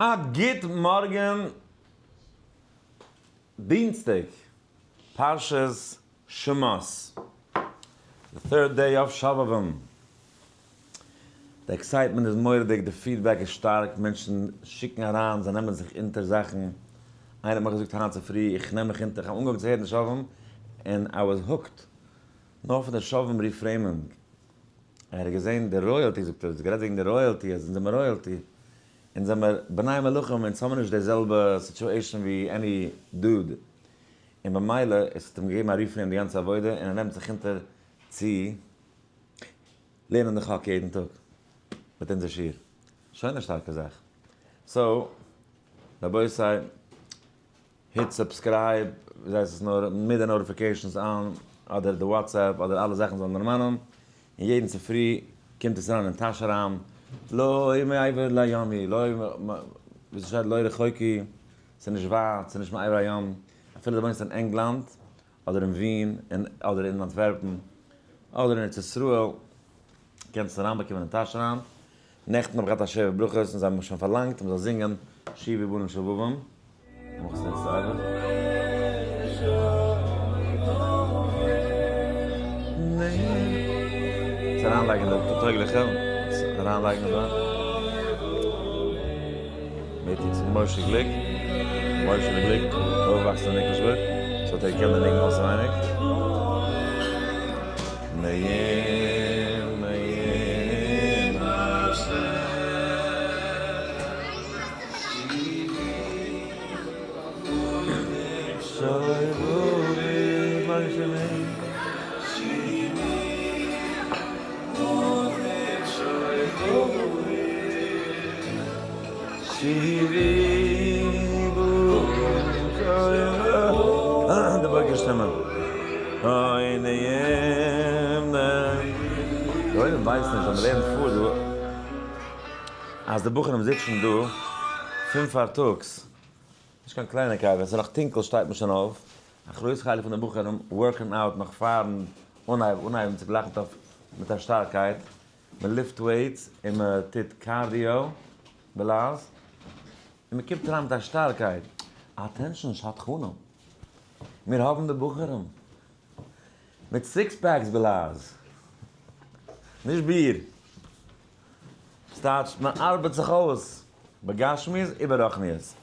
א גוט מארגן דינסטאג פרשת שמות, the third day of שובבים, די excitement איז מורא'דיג, די feedback איז שטארק, מענטשן שיקן אריין, זיי נעמען זיך אונטער זאכן, איינער האט מיך געזאגט היינט צופרי, איך נעם מיך אונטער, איך האב אנגעהויבן צו הערן די שובבים און I was hooked, נאר פון די שובבים reframing, ער האט געזען די royalty, זאגט ער, האסט גערעדט וועגן די royalty, אז אונז זעמער royalty, אונז זעמער בני מלכים, אונז האבן נישט די זעלבע situation ווי any dude, און במילא עס האט אים געגעבן א reframe די גאנצע עבודה, און ער נעמט זיך אונטער צו לערנען די חק יעדן טאג מיט אונזער שיעור, שוין א שטארקע זאך. so רבותי, hit subscribe, ווי הייסט עס נאר, מיט די notifications on, אדער די WhatsApp, אדער אלע זאכן זאלן דערמאנען, און יעדן צופרי קומט עס אריין אין טאש אריין, לא מעבר לים היא, לא ווי ס'שטייט לא רחוקי, ס'איז נישט ווייט, ס'איז נישט מעבר הים, אפילו דו וואוינסט אין ענגלאנד, אדער אין ווין, אדער אין אנטווערפן, אדער אין ארץ ישראל, קענסט עס אריינבאקומען אין טאש אריין. נעכטן האב איך געהאט א שבע ברכות און זיי האבן מיך שוין פארלאנגט מ'זאל זינגען שובו בנים שובבים. צו אריינלייגן די טויגליכע, אריינלייגן דא. מיט משה גליק, משה גליק, אויפוואקסן אין ניקלשבורג, so האט ער געקענט די ניגון אויסעווייניג. נעים נעים השם. די בויגער שטימע. אוי נעים נעים. די עולם ווייסט נישט אז מ'לערנט פאר דא אז די בחורים זיצן דא פון פארטאגס. נישט קיין קלייניקייט, ווען ס'איז נאך טונקל שטייט מען שוין אויף, א גרויס חלק פון די בחורים work ן out נאך פארן אנהייב אנהייבן צו גלייכן אויף מיט א שטארקייט, מען lift weights און מען טוט cardio בלעז, און מען קומט אריין מיט א שטארקייט, attention שדכנים, מיר האבן די בחורים מיט six packs בלעז, נישט ביר. ס'טייטש מען ארבעט זיך אויס בגשמיות וברוחניות.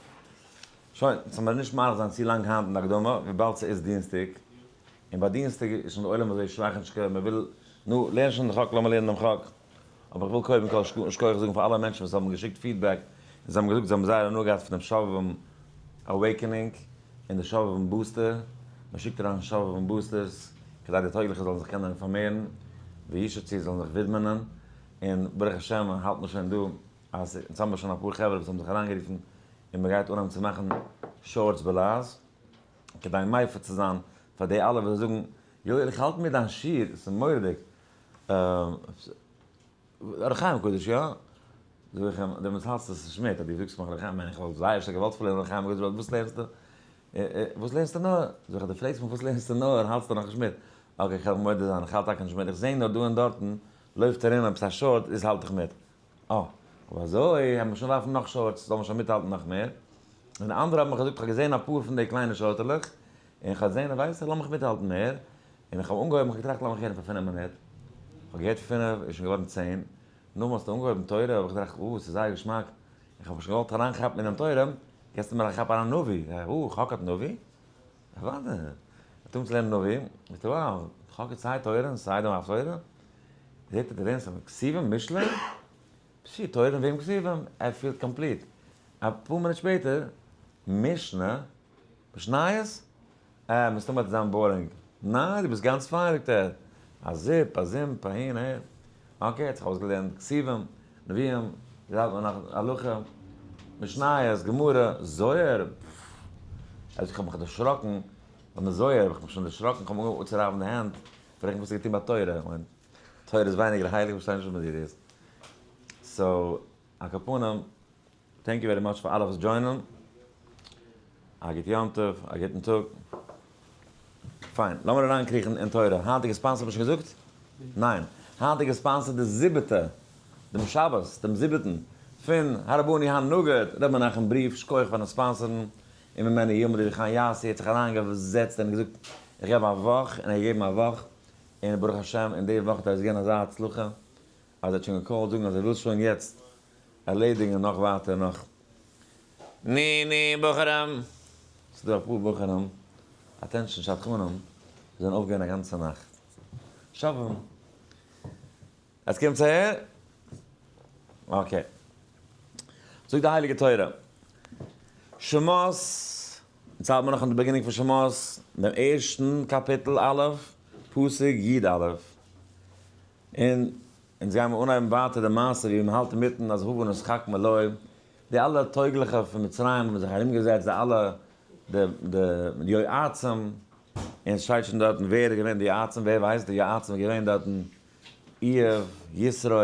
שוין, זאל מיר נישט מאריך זיין צו לאנג היינט אין די הקדמה, וויבאלד ס'איז דינסטאג, און ביי דינסטאג איז שוין די עולם אזוי שוואכינטשקע, מען וויל, נו, לערן שוין די חק, לאמיר לערנען דעם חק. אבער איך וויל קודם כל שכוח זאגן פאר אלע מענטשן וואס האבן געשיקט feedback, און זיי האבן געזאגט זיי האבן זייער הנאה געהאט פון דעם שובבים awakening און די שובבים booster, מען שיקט אריין שובבים boosters כדי די טויגליכע זאלן זיך קענען פארמערן, וישצו זאלן זיך ווידמענען, און ברוך השם האלט מען שוין דא אז אונז האבן שוין אפאר חברה וואס האבן זיך אריינגערופן און מען גייט אנהייבן צו מאכן shorts בלעז כדי מפיץ צו זיין פאר די אלע וואס זאגן יואל איך האלט מיט דיין שיעור ס'איז מורא'דיג אור החיים הקדוש יא? זאג איך אים דעמאלטס האלטסטו עס נישט מיט אז דו זאגסט מיך אור החיים מיין איך וואלט זייער שטארק געוואלט פארלערנען אור החיים הקדוש ווייל וואס לערנסטו? וואס לערנסטו נאר? זאג איך אז דו פרעגסט מיך וואס לערנסטו נאר האלטסטו נאכנישט מיט okay כ'וועל מודה זיין איך האלט טאקע נישט מיט איך זעה נאר דא און דארטן לויפט ארום עפעס א short איז האלט איך מיט. אה, אויב אזוי העמער שוין ווארפן נאך shorts זאל מען שוין מיטהאלטן נאך מער. און אנדערע האבן מיך געזאגט כ'האב געזען אפאר פון די קליינע short עלעך, און כ'האב געזען ווייסט לאמיך מיטהאלטן מער, און איך האב אנגעהויבן כ'האב געטראכט לאמיך הערן פאר פינף מינוט, כ'האב געהערט פינף איז שוין געווארן צען, נאכדעם האסטו אנגעהויבן תורה האב איך געטראכט אה ס'איז זייער געשמאק, איך האב שוין געוואלט אריינכאפן אינעם תורה, געסטו מיר א כאפ אריין נביא, אה חק האט נביא? אוודאי, האט אנגעהויבן צו לערנען נביא, זאגט ער wow, חק האט סיי תורה און סיי דעם הפטורה, זעט ער די לערנסט אויף כתובים משלי, פשי, תורה נביאים כתובים, ער פילט complete. אפאר מינוט שפעטער, משנה, משניות, אה, מסתמא וועט עס זיין boring. ניין, דו ביסט גאנץ פיין, זאגט ער. א זיפ, א זומפ, אהין, אהער. okay, האט זיך אויסגעלערנט כתובים, נביאים, געדארפט מען נאך הלכה, משניות, גמרא, זוהר, פפפ. ער זאגט, איך האב מיך דערשראקן, ביים זוהר האב איך מיך שוין דערשראקן, איך האב אנגעהויבן אפצורייבן די הענט, פרעג איך וואס האסטו געטון ביי תורה, איך מיין, תורה איז ווייניגער הייליג, איך פארשטיי נישט וואס מיט דיר איז. so, על כל פנים, thank you very much פאר אלע וואס join ען. א גוט יום טוב, א גוטן טאג. פיין, לאמיר אריינקריכן אין תורה. היינטיגע sponsor האב איך שוין געזאגט? ניין. היינטיגע sponsor די זיבעטע, דעם שבת, דעם זיבעטן. פון הרבני הנגיד ר' מנחם בריעף, שכוח פארן sponsor ן, און ממנו ילמד ר' חיים יאסי האט זיך אריינגעזעצט און געזאגט איך געב א וואך, און ער האט געגעבן א וואך, און ברוך השם אין די וואך איז געווען אזא הצלחה אז ער האט שוין גע call ט זאגן אז ער וויל שוין יעצט ערלעדיגן נאך ווייטער נאך. ני ני בחורים! ס'איז דא אפאר בחורים, attention שדכנים, זענען אויפגעווען א גאנצע נאכט. שווים. עס קומט אהער? Okay. זאגט די הייליגע תורה, שמות, אונז האלט מיר נאך אין די beginning פון שמות, דעם ערשטן קאפיטל א', פסוק י א. און אונז גייען מיר אנהייבן ווייטער די מעשה ווי מען האלט אינמיטן אז הבה נתחכמה לו, די אלע טויגליכע פון מצרים האבן זיך ארומגעזעצט, די אלע די די יועצים, און עס שטייט שוין דארטן ווער איז געווען די יועצים, ווער ווייסט די יועצים איז געווען דארטן איוב, יתרו,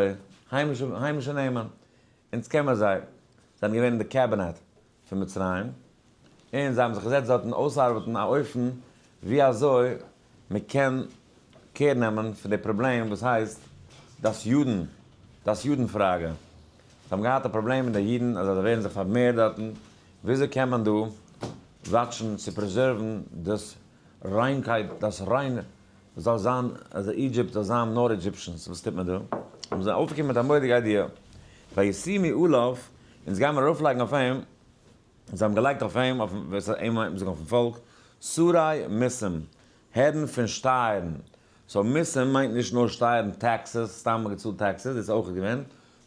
היימישע היימישע נעמען, אונז קען מיר זיי, זיי זענען געווען אין די קעבינעט פון מצרים, און זיי האבן זיך געזעצט דארטן אויסארבעטן א אופן ווי אזוי מען קען care נעמען פון די פראבלעם וואס הייסט דאס יודן, דאס יודן פראגע. זיי האבן געהאט א פראבלעם מיט די אידן אז זיי ווערן זיך פארמערט דארטן, וויאזוי קען מען דא watch ן צו preserve ן דאס ריינקייט, דאס ריין זאל זיין אז Egypt זאל זיין נאר Egyptians, וואס טוט מען דא? האבן זיי אויפגעקומען מיט א מורא'דיגע idea, וישימו עליו, אונז גיימער ארויפלייגן אויף אים, זיי האבן געלייגט אויף אים, אויפן, ווער ס'האט אים מיינט מען זאגן אויפן פאלק, שרי מסים, הערן פון שטייערן, so מסים מיינט נישט נאר שטייערן taxes, סתם מ'האט געצאלט taxes, דאס איז אויך געווען,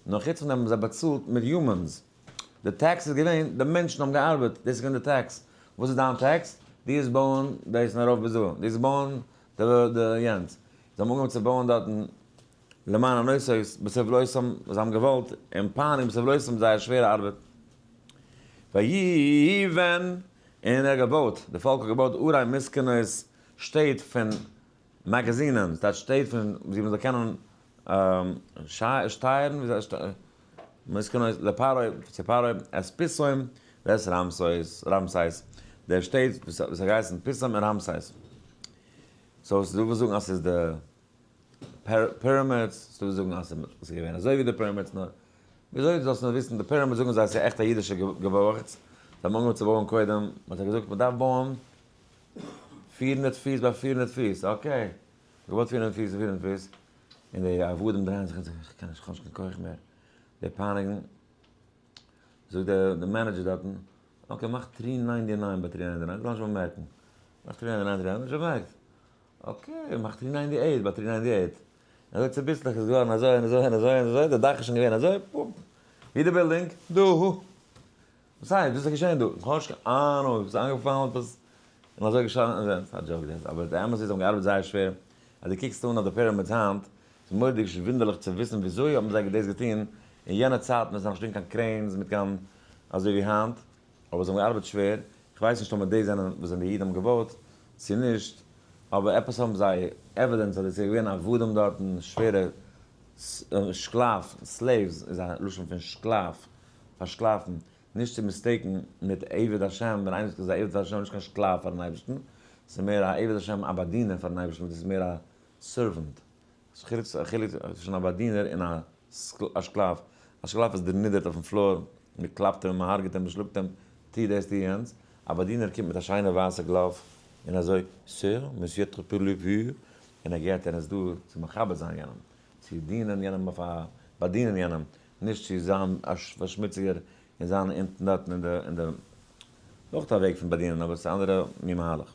נאר חוץ פון דעם האבן זיי באצאלט מיט humans, די tax איז געווען, די מענטשן האבן געארבעט, דאס איז געווען די tax, וואס איז דיין tax? דו וועסט בויען דאס און ארויף ביז דא, דו וועסט בויען די די יענץ, זיי האבן אנגעהויבן צו בויען דארטן למען הנוסעות בסבלותם, זיי האבן געוואלט אים פייניגן בסבלותם זייער שווערע ארבעט. ויהי ווען, און ער האט געבויט, די פאלק האט געבויט ערי מסכנות, שטעט פון מאגאזינען, ס'טייטש שטעט פון ווי מ'זאל קענען שטייערן, מסכנות לפרעה, צו פרעה, את פיתום ואת רעמסס, די שטעט וואס האט געהייסן פיתום און רעמסס. so ס'דא וואס זאגן אז ס'איז די pyramids, ס'דא וואס זאגן אז ס'איז געווען אזוי ווי די pyramids, נאר וויאזוי דו זאלסט נאר וויסן, די pyramids זאגן זיי ס'איז עכט א אידישע געבויעכץ, זיי האבן אנגעהויבן צו בויען קודם, מ'האט זיי געזאגט מ'דארף בויען 400 פיס ביי 400 פיס, okay, געבויט 400 פיס ביי 400 פיס, און די עבדים דרייען זיך און זאגן איך קען נישט, כ'האב נישט קיין כח מער, די פייניגן, זאגט די manager דארטן, okay מאך 399 ביי 399, זאל נישט באמערקן, מאך 399, נישט באמערקט. okay, מאך 398 ביי 398. אזוי צוביסלעך איז געווארן אזוי און אזוי און אזוי און אזוי, די דאך איז שוין געווען אזוי, פאפ. ווי די בילדינג? דא. וואס הייסט? וואס איז געשען דא? איך האב נישט קיין אהנונג, עפעס איינגעפאלן עפעס, און אזוי געשאנען און אזוי. ס'איז א joke דאס, אבער די אמת איז זיי האבן געארבעט זייער שווער. אז דו קוקסט אן אויף די pyramids היינט, ס'איז מורא'דיג וואונדערליך צו וויסן וויאזוי האבן זיי דאס געטון אין יענע צייטן ווען ס'איז נאך נישט געווען קיין cranes מיט קיין אזוי ווי היינט, אבער זיי האבן געארבעט שווער, כ'ווייס נישט אויב די זענען וואס זענען די אידן האבן געבויט צו נישט, אבער עפעס האבן זיי evidence אז עס איז געווען עבדים דארטן, שווערע שקלאף, slaves איז א לשון פון שקלאף, פארשקלאפן, נישט צו mistake ן מיט עבד השם, ווען איינער זאגט ער איז א עבד פאר השם איז נישט קיין שקלאף פארן אייבערשטן, ס'איז מער א עבד השם א באדינער פארן אייבערשטן וואס דאס איז מער א servant. ס'איז א חילוק צווישן א באדינער און א שקלאף. א שקלאף איז דערנידערט אויפן floor, מען קלאפט אים, מען הרג'ט אים, מען שלאגט אים, טו דאס טו יענץ. א באדינער קומט מיט א שיינע ווייסע glove און אזוי, sir, monsieur טרופעליוו, און ער געט און איז דא צו מכבד זיין יענעם, צו דינען יענעם אויף א, באדינען יענעם, נישט צו זיין א שמוציגער און זיין אונטן דארטן אין די, אין די, אויך א וועג פון באדינען אבער ס'איז א אנדערע מין מהלך.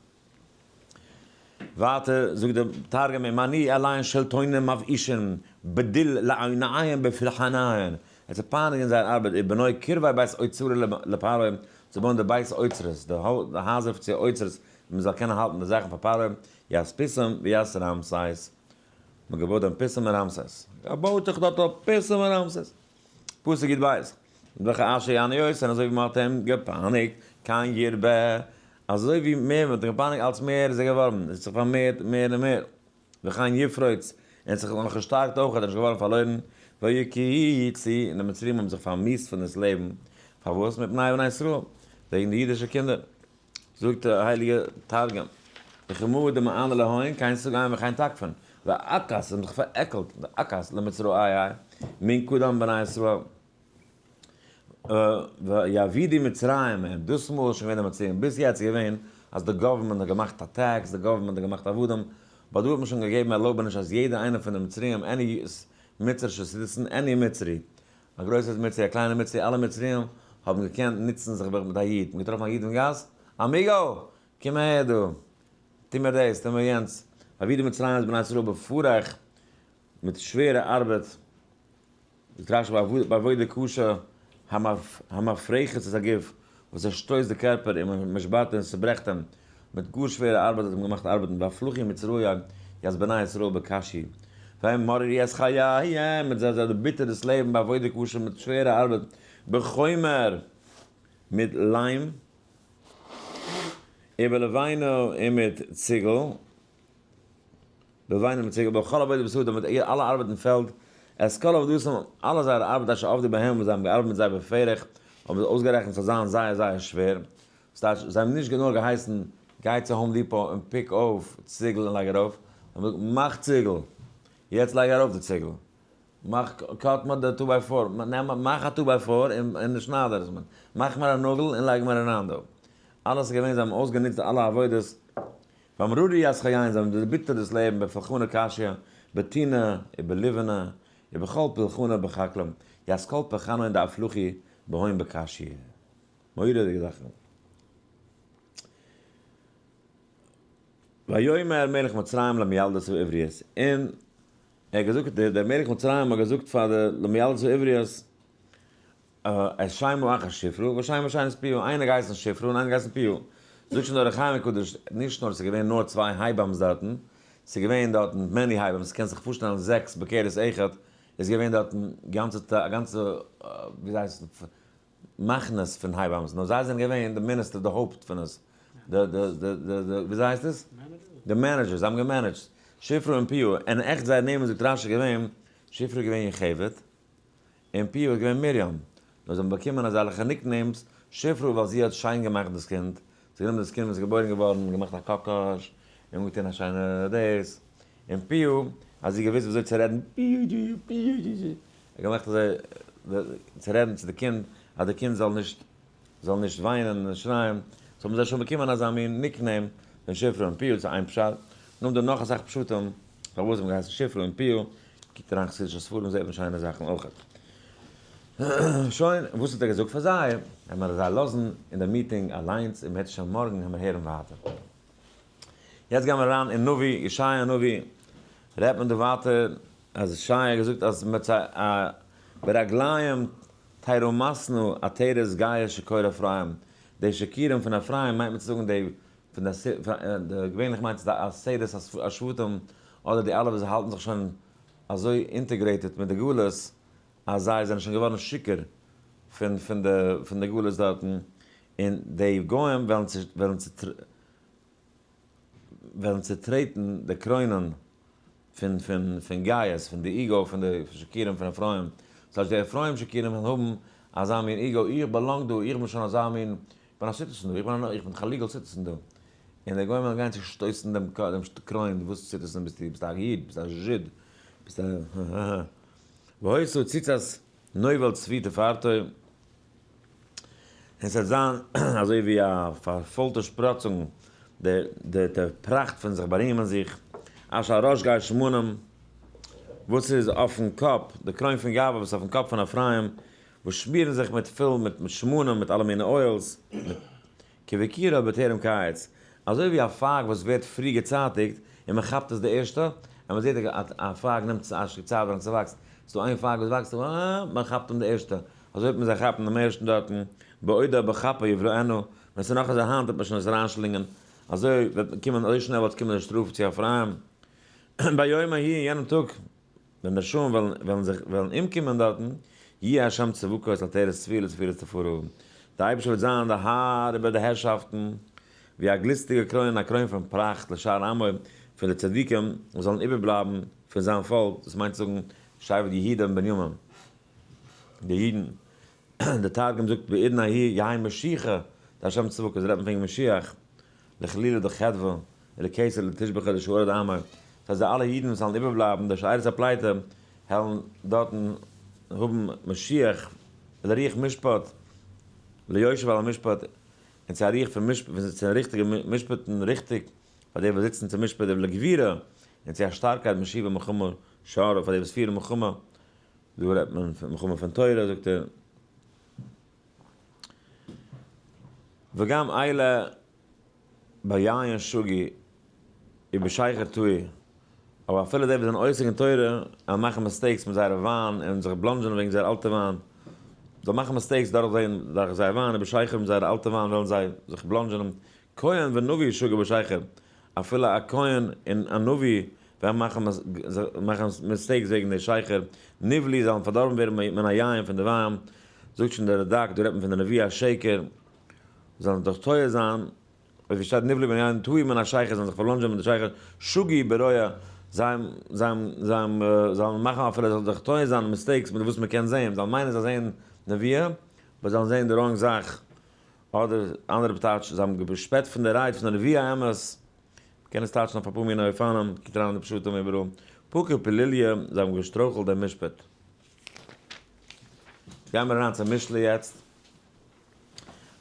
ווייטער זאגט דער תרגום ומנו עליהון שלטונין מבאישין בדיל לעיניהון בפולחניהון, עס צו פייניגן זייער ארבעט ובנו קרבי בית אוצרה לפרעה, צו בויען די בית אוצרות, די הייזער צו אוצרות, ווי מען זאל קענען האלטן די זאכן פאר פרעה, ית פיתום וית רעמסס, מען האט געבויט דעם פיתום און רעמסס, געבויט זיך דארט אויף פיתום און רעמסס. פסוק יב, וכאשר יענו אותו, און אזוי ווי מען האט אים געפייניגט, כן ירבה, אזוי ווי מער מען האט אים געפייניגט אלץ מער איז ער געווארן, עס האט זיך פארמערט מער און מער, וכן יפרוץ, און עס האט זיך נאך געשטארקט אויך, ער איז נישט געווארן פארלוירן, ויקיצו, און די מצרים האבן זיך פארמיאוסט פון דאס לעבן, פארוואס? מפני בני ישראל, וועגן די אידישע קינדער. זאגט דער הייליגער תרגום, וכמוה דמענה להון, כן סגן וכן תקפן, ואכת, זיי האבן זיך פארעקלט, ואכת למצראי, מן קדם בני ישראל. ויעבידו מצרים הם, דאס מאל איז שוין געווען די מצרים, ביז יעצט איז געווען אז די government האט געמאכט א tax, די government האט געמאכט עבדים, but דא האט מען שוין געגעבן ערלויבעניש אז יעדער איינער פון די מצרים, any מצרישע citizen, any מצרי, א גרויסער מצרי, א קליינער מצרי, אלע מצריים האבן געקענט נוצן זיך מיט א איד, מ'האט געטראפן א איד אין גאס, amigo! קום אהער דא, טו מיר דאס, טו מיר יענץ, ויעבידו מצרים את בני ישראל בפרך, מיט שווערע ארבעט, זאגט רשי בעבודה קשה המפרכת את הגוף, וואס עס שטויסט די קערפער און משברת און צוברעכט אים, מיט גאר שווערע ארבעט האט אים געמאכט ארבעטן, והפלחי מצראי יז בני ישראל בקשי, והם מררי את חייהם, מיט זיי זיי דערביטערט דאס לעבן בעבודה קשה מיט שווערע ארבעט, בחומר, מיט ליים, ובלבנה און מיט ציגל. בלבנה מיט ציגל, בכל עבודה בשדה, מיט אלע ארבעט אין פעלד, את כל עבודתם, אלע זייערע ארבעט אשר עבדו בהם, וואס זיי האבן געארבעט מיט זיי בפרך, האבן זיי אויסגערעכנט ס'זאל זיין זייער זייער שווער, ס'טייטש, זיי האבן נישט נאר געהייסן, גיי צו Home Depot און pick אויף ציגל און לייג ארויף, זיי האבן געזאגט, מאך ציגל, יעצט לייג ארויף די ציגל, מאך, cut מיר די two by four, נעם, מאך א two by four און שנייד עס, מאך מיר א נאגל און לייג מיר אריין דא. אלעס איז געווען, זיי האבן אויסגענוצט אלע עבודות, וימררו את חייהם, זיי האבן דערביטערט דאס לעבן בפלחנא קשיא, בטינא ובלבנה, ובכל פלחנא בחקלם, ית כל פלחנא דאפלחו בהון בקשיא. מורא'דיגע זאכן. ויאמר מלך מצרים למיילדות העבריות, און ער האט געזאגט, דער מלך מצרים האט געזאגט פאר די למיילדות העבריות, את שם האחת שפרה ושם השנית פועה, איינער געהייסן שפרה און איינער געהייסן פועה. זאגט שוין דער אור החיים הקדוש, נישט נאר ס'איז געווען נאר צוויי הייבאמס דארטן, ס'איז געווען דארטן many הייבאמס, קענסט זיך פארשטעלן זעקס בכרס אחד, איז געווען דארטן גאנצע א גאנצע ווי הייסט עס מחנות פון הייבאמס, נאר זיי זענען געווען די מיניסטער די הויפט פון עס, די די די די די וויאזוי הייסט עס? די manager, זיי האבן גע manage ט, שפרה און פועה, און עכט זייער נעמען זאגט רשי געווען, שפרה איז געווען יוכבד, און פועה איז געווען מרים, נאר זיי האבן באקומען אזעלכע nicknames, שפרה ווייל זי האט שיין געמאכט דאס קינד, זי האט גענומען דאס קינד וואס איז געבוירן געווארן און געמאכט א קאקאש, און אנגעטון א שיינע דאס, און פועה אז זי האט געוואוסט וויאזוי צו רעדן פיו-פיו-פיו-פיו, האט געמאכט אזוי צו רעדן צו די קינד אז די קינד זאל נישט זאל נישט וויינען און שרייען, so האבן זיי שוין באקומען אזא מין nickname פון שפרה און פועה, ס'איז איין פשט, נאכדעם נאך אסאך פשטים פארוואס זיי האבן געהייסן שפרה און פועה, קוקט אריין חסידישע ספרים זעט מען שיינע זאכן אויכעט. שוין, וואס האט ער געזאגט פאר זיי? העמער זיי לאזן אין די meeting אליינס און מ'הערט שוין מארגן העמער הערן ווייטער. יעצט גיימער אריין אין נביא, ישעיה הנביא, רעדט מען דא ווייטער אז ישעיה האט געזאגט אז מ'וועט זיי א ברגליים תרמסנה עטרת גאה שיכור אפרים, די שיכורים פון אפרים מיינט מען צו זאגן די פון די געווענליך מיינט עס די עשרת השבטים אדער די אלע וואס האלטן זיך שוין אזוי integrated מיט די גלות אז זיי זענען שוין געווארן שיכור פון פון די פון די גלות דארטן און די גוים וועלן וועלן וועלן צוטרעטן די קרוינען פון פון פון גאות, פון די ego פון די שיכורים פון אפרים, ס'הייסט די אפרים שיכורים וועלן האבן אזא מין ego, איך באלאנג דא, איך בין שוין אזא מין, איך בין א citizen דא, איך בין איך בין א legal citizen דא, און די גוים וועלן גיין צושטויסן דעם דעם קרוין, וואס citizen ביסטו, ביסט א איד, ביסט א זשיד, ביסט א הא הא הא. והיתה ציצת נובל צבי תפארתו. און ס'וועט זיין אזוי ווי א פארפוילטע שפראצונג, די פראכט פון זיך בארימען זיך, אשר על ראש גיא שמנים, וואס איז אויפן קאפ, די קרוין פון גאווה וואס איז אויפן קאפ פון אפרים, וואס שמירן זיך מיט פיל מיט שמנים, מיט אלע מיני oils, מיט כבכירה בטרם קיץ, אזוי ווי א פייג וואס ווערט פרי געצייטיגט און מען כאפט עס די ערשטע, און מען זעט א פייג נעמט א שטיק צייט ווען ס'וואקסט, ס'איז דא איין פייג וואס וואקסט, מען כאפט אים די ערשטע, אזוי וועט מען זיי כאפן דעם ערשטן דארטן, בעודה בכפו יבלענו, ווען ס'איז נאך אין זיין האנט וועט מען שוין עס אריינשלינגען, אזוי וועט קומען, אזוי שנעל וועט קומען די שטראף צו אפרים, ביום ההוא אין יענעם טאג. ווען די רשעים וועלן וועלן זיך וועלן אומקומען דארטן, יהיה השם צבקות עטרת צבי לתפארת תפארה, דער אייבערשטער וועט זיין דער האר איבער די הערשאפטן, ווי א גליסטיגע קרוין, א קרוין פון פראכט לשאר עמו, פון די צדיקים וואס זאלן איבערבלייבן פון זיין פאלק, דאס מיינט צו זאגן שבט יהודה און בנימין, די אידן. דער תרגום זאגט בעידן ההיא יהא משיחא דהשם צבקות, רעדט מען פון משיח, לחלילה דחדוה, ולכתר לתשבחא דשארא דעמא, דאס הייסט די אלע אידן וואס וועלן איבערבלייבן די שארית הפליטה העלן דארטן האבן משיח ולרוח משפט. ליושב על המשפט, און צו א רוח פון משפט, צו ריכטיגע משפט'ן ריכטיג, פאר די וואס זיצן צום משפט, ולגבורה, און צו א שטארקייט משיבי מלחמה שררה, פאר די וואס פירן מלחמה, דא רעדט מען פון מלחמה פון תורה, זאגט ער, וגם אלה ביין שגו ובשכר טעו, אבער אפילו די וואס זענען עוסק אין תורה, און מאכן mistakes מיט זייערע וויין, און זיך בלאנדזשען וועגן זייער אלטע וויין, זיי מאכן mistakes דורך זען דורך זייער וויין, ובשכר מיט זייערע אלטע וויין וועלן זיי זיך בלאנדזשען, כהן ונביא שגו בשכר, אפילו א כהן און א נביא וועלן מאכן מאכן mistakes וועגן די שכר, נבלו זאלן פארדארבן ווערן מן היין פון די וויין, זאגט שוין דער רד"ק, דא רעדט מען פון די נביאי השקר, זאלן דאך טועה זיין, אויב ווי שטייט נבלו מן היין טעו מן השכר זאלן זיך פארלאנדזשען מיט די שכר, שגו בראיה, זיי זיי זיי זאלן מאכן אפילו זאלן זיך טועה זיין mistakes מיט וואס מען קען זען, זאלן מיינען זיי זעען נביאה, but זאלן זען די wrong זאך, אדער אנדערע טייטש, זיי האבן געשפעט פון די רייד פון די נביאי האמת, מ'קען עס טייטשן אויף אפאר מיני אופנים, קוקט אריין אין די פשטים איבעראל, פקע פלוליא, זיי האבן געשטרויכלט דעם משפט. גיימיר אריין צום משלי יעצט.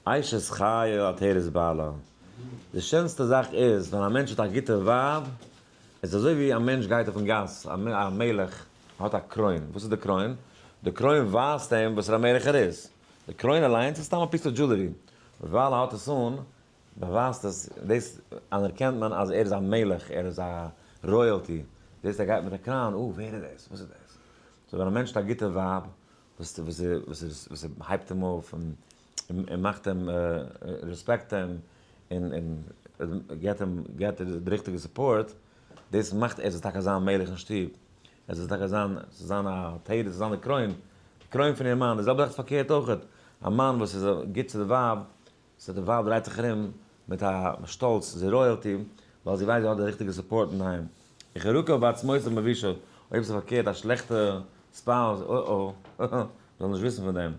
אשת חיל עטרת בעלה. די שענסטע זאך איז ווען א מענטש האט א גוטע ווייב, איז אזוי ווי א מענטש גייט אויפן גאס, א מלך האט א קרוין, וואס איז די קרוין? די קרוין ווייזט אים וואסערע א מלך ער איז. די קרוין אליינס איז סתם א piece of jewelry, ווייל ער האט עס אן, באווייזט עס, דאס אנערקענט מען אז ער איז א מלך, ער איז א royalty, זעסט ער גייט מיט א קראון, אה ווער איז דאס, וואס איז דאס? so ווען א מענטש האט א גוטע ווייב וואס וואס וואס וואס הייבט אים אויף און און מאכט אים respect אים און און געבט אים געבט אים די ריכטיגע support, דאס מאכט ער זאל טאקע זיין מלך אין שטוב, ער זאל טאקע זיין זיין א תירוץ, זיין די קרוין, די קרוין פון איר מאן, די זעלבע זאך איז פארקערט אויכעט, א מאן וואס איז גוט צו די ווייב, so די ווייב דרייט זיך ארום מיט א שטאלץ, זי royalty, ווייל זי ווייסט זי האט די ריכטיגע support אינדערהיים. וכרקב בעצמותיו מבושו, אויב ס'איז פארקערט א שלעכטע spouse, אה אה, מ'זאל נישט וויסן פון דעם,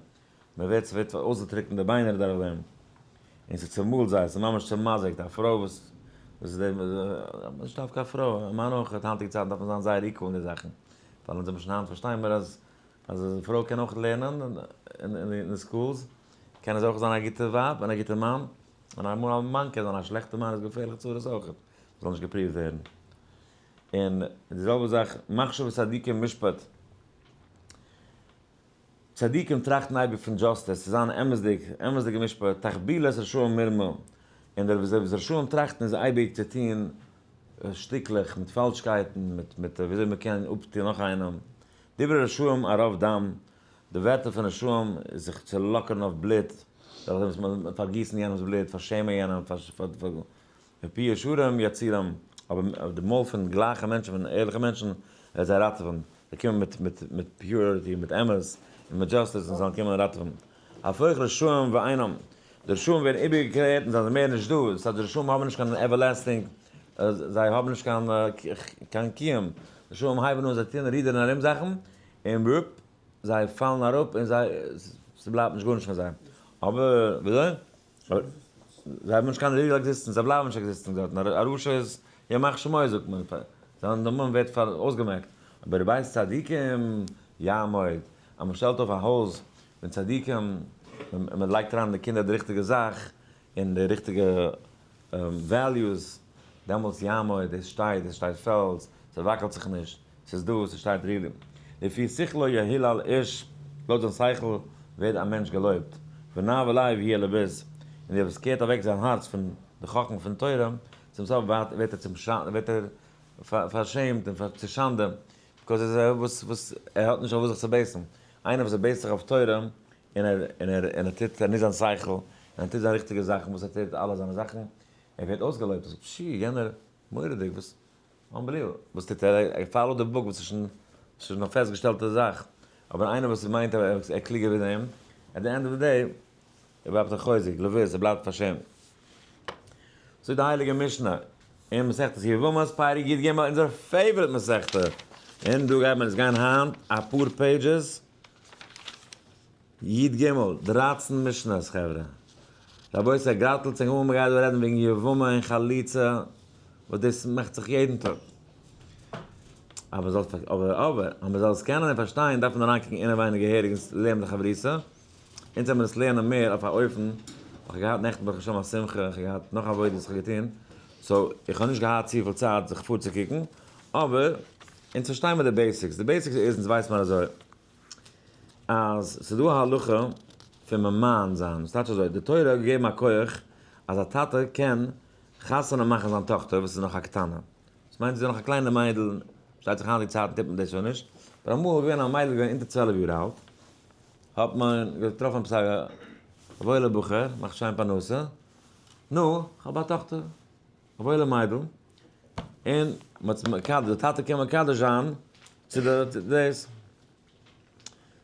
מ'ווערט ס'ווערט אויסגעטריקנט די ביינער דורך דעם, און ס'צומאלט זיי, ס'איז ממש צומזיק'ט, א פרוי וואס וואס איז דעם, נישט דווקא א פרוי, א מאן אויך, היינטיגע צייטן דארף מען זיין זייער equal אין די זאכן, ווייל אונז האבן שוין היינט פארשטיין מיר אז אז א פרוי קען אויך לערנען אין די schools, קען עס אויך זיין א גוטע ווייב און א גוטע מאן, און אמאל א מאן קען זיין א שלעכטע מאן איז געפערליך צרות אויך, זאל נישט געפריווט ווערן. און די זעלבע זאך מחשבות צדיקים משפט, צדיקים טראכטן אייביג פון justice, צו זיין אמת'דיג, אמת'דיגע משפט, תחבולות רשעים מרמה, און דער וואס רשעים טראכטן איז אייביג צו טון שטיקלעך מיט פאלשקייטן, מיט מיט וויאזוי מען קען אפטון נאך איינעם, דברי רשעים ערוב דם, די ווערטער פון רשעים איז זיך צו לאקערן אויף בלוט, דורך דעם וואס מען פארגיסן יענעמ'ס בלוט, פארשעמען יענעם, ופי ישרים יצילם, אבער די מויל פון גלייכע מענטשן, פון ערליכע מענטשן, וועט זיי ראטעווען, זיי קומען מיט מיט מיט purity, מיט אמת, און מיט justice, און זיי קומען ראטעווען. הפוך רשעים ואינם, די רשעים ווערן איבערגעקערט און זיי זענען מער נישט דא, דאס הייסט די רשעים האבן נישט קיין everlasting, זיי האבן נישט קיין קיין קיום, די רשעים הייבן אן זיי טוען רודערן ארום זאכן, און וואופ, זיי פאלן אראפ און זיי, ס'בלייבט נישט גארנישט פון זיי. אבער, וויאזוי? זיי האבן נישט קיין real existence, זיי בלייבן נישט existing דארטן, א רשע איז ימח שמו זאגט מען, זיין נאמען ווערט אויסגעמעקט, אבער בית צדיקים יעמוד, אז מען שטעלט אויף א הויז פון צדיקים, און מען לייגט אריין די קינדער די ריכטיגע זאך, און די ריכטיגע values, דעמאלטס יעמוד, דאס שטייט, דאס שטייט פעלז, ס'וואקלט זיך נישט, ס'איז דא, ס'שטייט really. לפי שכלו יהולל איש, לויט זיין שכל ווערט א מענטש געלויבט, ונאוה לב יהיה לבוז, און דער וואס קערט אוועק זיין הארץ פון די חכמה פון תורה, צום סוף ווערט ער צום ווערט ער פארשעמט און צו שאנדע, because ער איז וואס וואס ער האט נישט אויף וואס זיך צו base ן. איינער וואס ער base ט זיך אויף תורה, און ער און ער און ער טוט ער נוצט זיין שכל, און ער טוט זיין ריכטיגע זאכן וואס ער טוט אלע זיינע זאכן, ער ווערט אויסגעלויבט, ער זאגט פשי יענער מורא'דיג וואס unbelievable וואס טוט ער, ער follow ט די book וואס איז שוין ס'איז שוין א פעסטגעשטעלטע זאך, אבער איינער וואס מיינט אז ער איז קלוגער ווי דעם, at the end of the day, ער בלייבט א חוזק, לבוז, ער בלייבט פארשעמט. זאגט די הייליגע משנה אין מסכת יבמות פרק י"ג, אונזער favorite מסכתא, און דא גייט מען עס גיין היינט אפאר pages, י"ג, 13 משנה'ס חברה. רבותי גארטלטס ענק אן מ'גייט דא רעדן וועגן יבמה און חליצה וואס דאס מאכט זיך יעדן טאג. אבער זאל אבער אבער אז מ'זאל עס קענען און פארשטיין דארף מען אריינקוקן אינעווייניג געהעריג און לערנען די חברותא. אונז וועלן מיר עס לערנען מער אויף א אופן, איך האב געהאט נעכטן ברוך השם א שמחה, איך האב געהאט נאך עבודות וואס איך האב געטון, so איך האב נישט געהאט צופיל צייט זיך פארצוקוקן, אבער אונז פארשטיי מיר די basics, די basics איז אונז ווייסט מיר אזוי, אז ס'איז דא א הלכה פון ממאן זיין, ס'טייטש אזוי, די תורה האט געגעבן א כח אז א טאטע קען חתונה מאכן זיין טאכטער וואס איז נאך א קטנה, דאס מיינט זי איז נאך א קליינע מיידל, פארשטייט זיך היינטיגע צייטן טוט מען דאס שוין נישט, אבער אמאל איז געווען א מיידל געווען אונטער 12 יאר אלט, האט מען געטראפן עפעס א וואוילע בחור, מאכט שיין פרנסה, נו, כ'האב א טאכטער, א וואוילע מיידל, און מ'האט זיך מקדש, די טאטע קען מקדש זיין צו די דאס.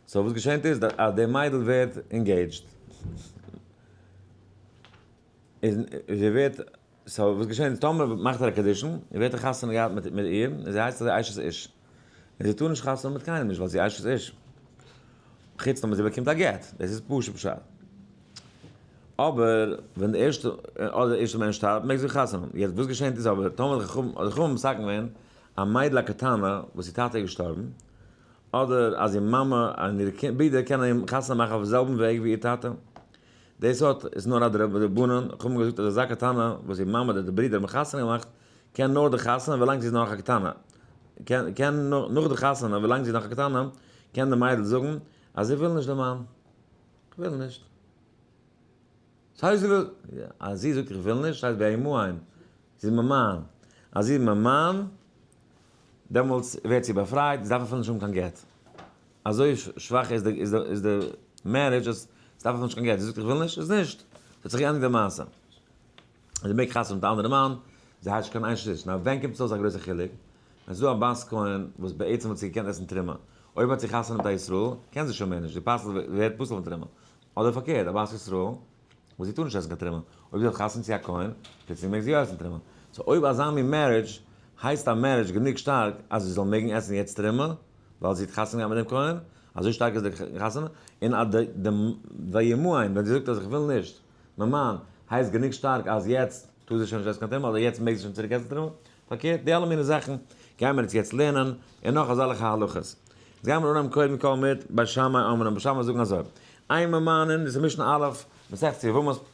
so וואס געשענט איז אז די מיידל ווערט engaged. איז זי ווערט, so וואס געשענט איז טאמער מאכט ער א קידושין, ווערט ער חתונה געהאט מיט איר, און זי הייסט אזוי אשת איש. און זי טאר נישט חתונה מיט קיינעם נישט ווייל זי אשת איש. חוץ טאמער זי באקומט א גט, דאס איז פשוט פשט. אבער ווען די ערשטע, אדער די ערשטע מענטש שטארבט מעג זי חתונה האבן. יעצט וואס געשענט איז אבער טאמער די חכמים מתקן געווען א מיידל א קטנה וואס איר טאטע איז געשטארבן, אדער אז איר מאמע און איר ברודער קענען אים חתונה מאכן אויפן זעלבן וועג ווי איר טאטע. דאס האט איז נאר א דרבנן, חכמים געזאגט אז אזא קטנה וואס איר מאמע אדער די ברודער האבן חתונה געמאכט קען נאר די חתונה ווילאנג זי איז נאך א קטנה, קען נאך די חתונה ווילאנג זי איז נאך א קטנה קען די מיידל זאגן אז זי וויל נישט די מאן, כ'וויל נישט. ס'הייסט זי וויל, אז זי זאגט איך וויל נישט ס'הייסט ביי איר זי איז ממאן, אז זי איז ממאן דעמאלטס ווערט זי באפרייט, זי דארף אפילו נישט האבן קיין גט. אזוי שוואך איז די איז די marriage אז זי דארף אפילו נישט קיין גט, זי זאגט איך וויל נישט איז נישט, ס'האט זיך געענדיגט די מעשה. זי מעג חתונה מיט א אנדערע מאן, זי הייסט נישט קיין אשת איש. נאר ווען קומט עס אויס א גרויסע חילוק? ווען ס'איז דא א בת כהן וואס בעצם האט זי געקענט עסן תרומה, אויב האט זי חתונה מיט א ישראל קען זי שוין מער נישט, זי פסל'ט ווערט פסול פון תרומה. אדער פארקערט, א בת ישראל וואס זי טאר נישט עסן קיין תרומה, אויב זי האט חתונה צו א כהן, פלוצלינג מעג זי יא עסן תרומה. so אויב אזא מין marriage הייסט א marriage גענוג שטארק אז זי זאל מעגן עסן יעצט תרומה, ווייל זי האט חתונה געהאט מיט דעם כהן, אזוי שטארק איז די חתונה, און אז די וימאן ווען זי זאגט אז איך וויל נישט מיין מאן, הייסט גענוג שטארק אז יעצט טאר זי שוין נישט עסן קיין תרומה, אדער יעצט מעג זי שוין צוריק עסן תרומה. פארקערט, די אלע מיני זאכן גייען מיר אונז יעצט לערנען, און נאך אזעלכע הלכות. יעצט גייען מיר אנהייבן קודם כל מיט בית שמאי אומרים, בית שמאי זאגן אזוי, אין ממאנין, דאס איז משנה א', מסכת יבמות,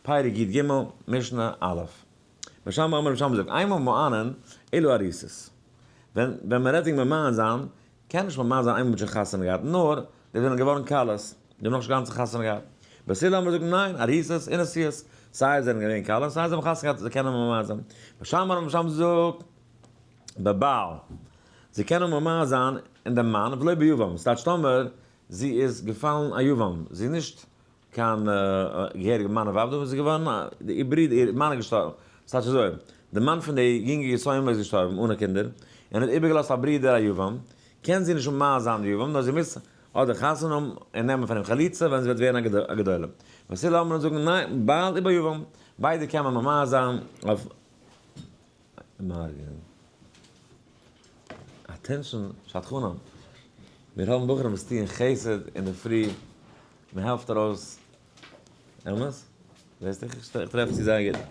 פרק י ג, משנה א'. בית שמאי אומרים, בית שמאי זאגט, אין ממאנין אלא ארוסות. ווען ווען מען רעדט וועגן ממאן זיין, קען נישט ממאן זיין איינמאל מען האט שוין חתונה געהאט, נאר די זענען געווארן כלות, די האבן נאכנישט גאנץ חתונה געהאט. בית הלל אומרים זאגן ניין, ארוסות און נשואות, סיי זיי זענען געווען כלות, סיי זיי האבן חתונה געהאט, זיי קענען ממאן זיין. בית שמאי אומרים, בית שמאי זאגט, בבעל, זיי קענען ממאן זיין אין דעם מאן, ולא ביבם, ס'טייטש טאמער זי איז געפאלן א יבם, זי איז נישט קיין געהעריגע מאן און ווייב דא איז געווארן איר ברודער איר מאן איז געשטארבן ס'טייטש אזוי די מאן פון די יונגע יתומה איז געשטארבן אנע קינדער און האט איבערגעלאזט א ברודער א יבם קען זי נישט ממאן זיין די יבם נאר זי מוז אדער חתונה האבן און נעמען פון אים חליצה ווען זי וועט ווערן א גדולה בית הלל אומרים זאגן ניין בעל וביבם ביידע קען מען ממאן זיין אויף מארגן. attention שדכנים, מיר האבן בחורים וואס טוען חסד אינדערפרי, מען העלפט ארויס, אמת? זעסט איך טרעף צו זייער גוט.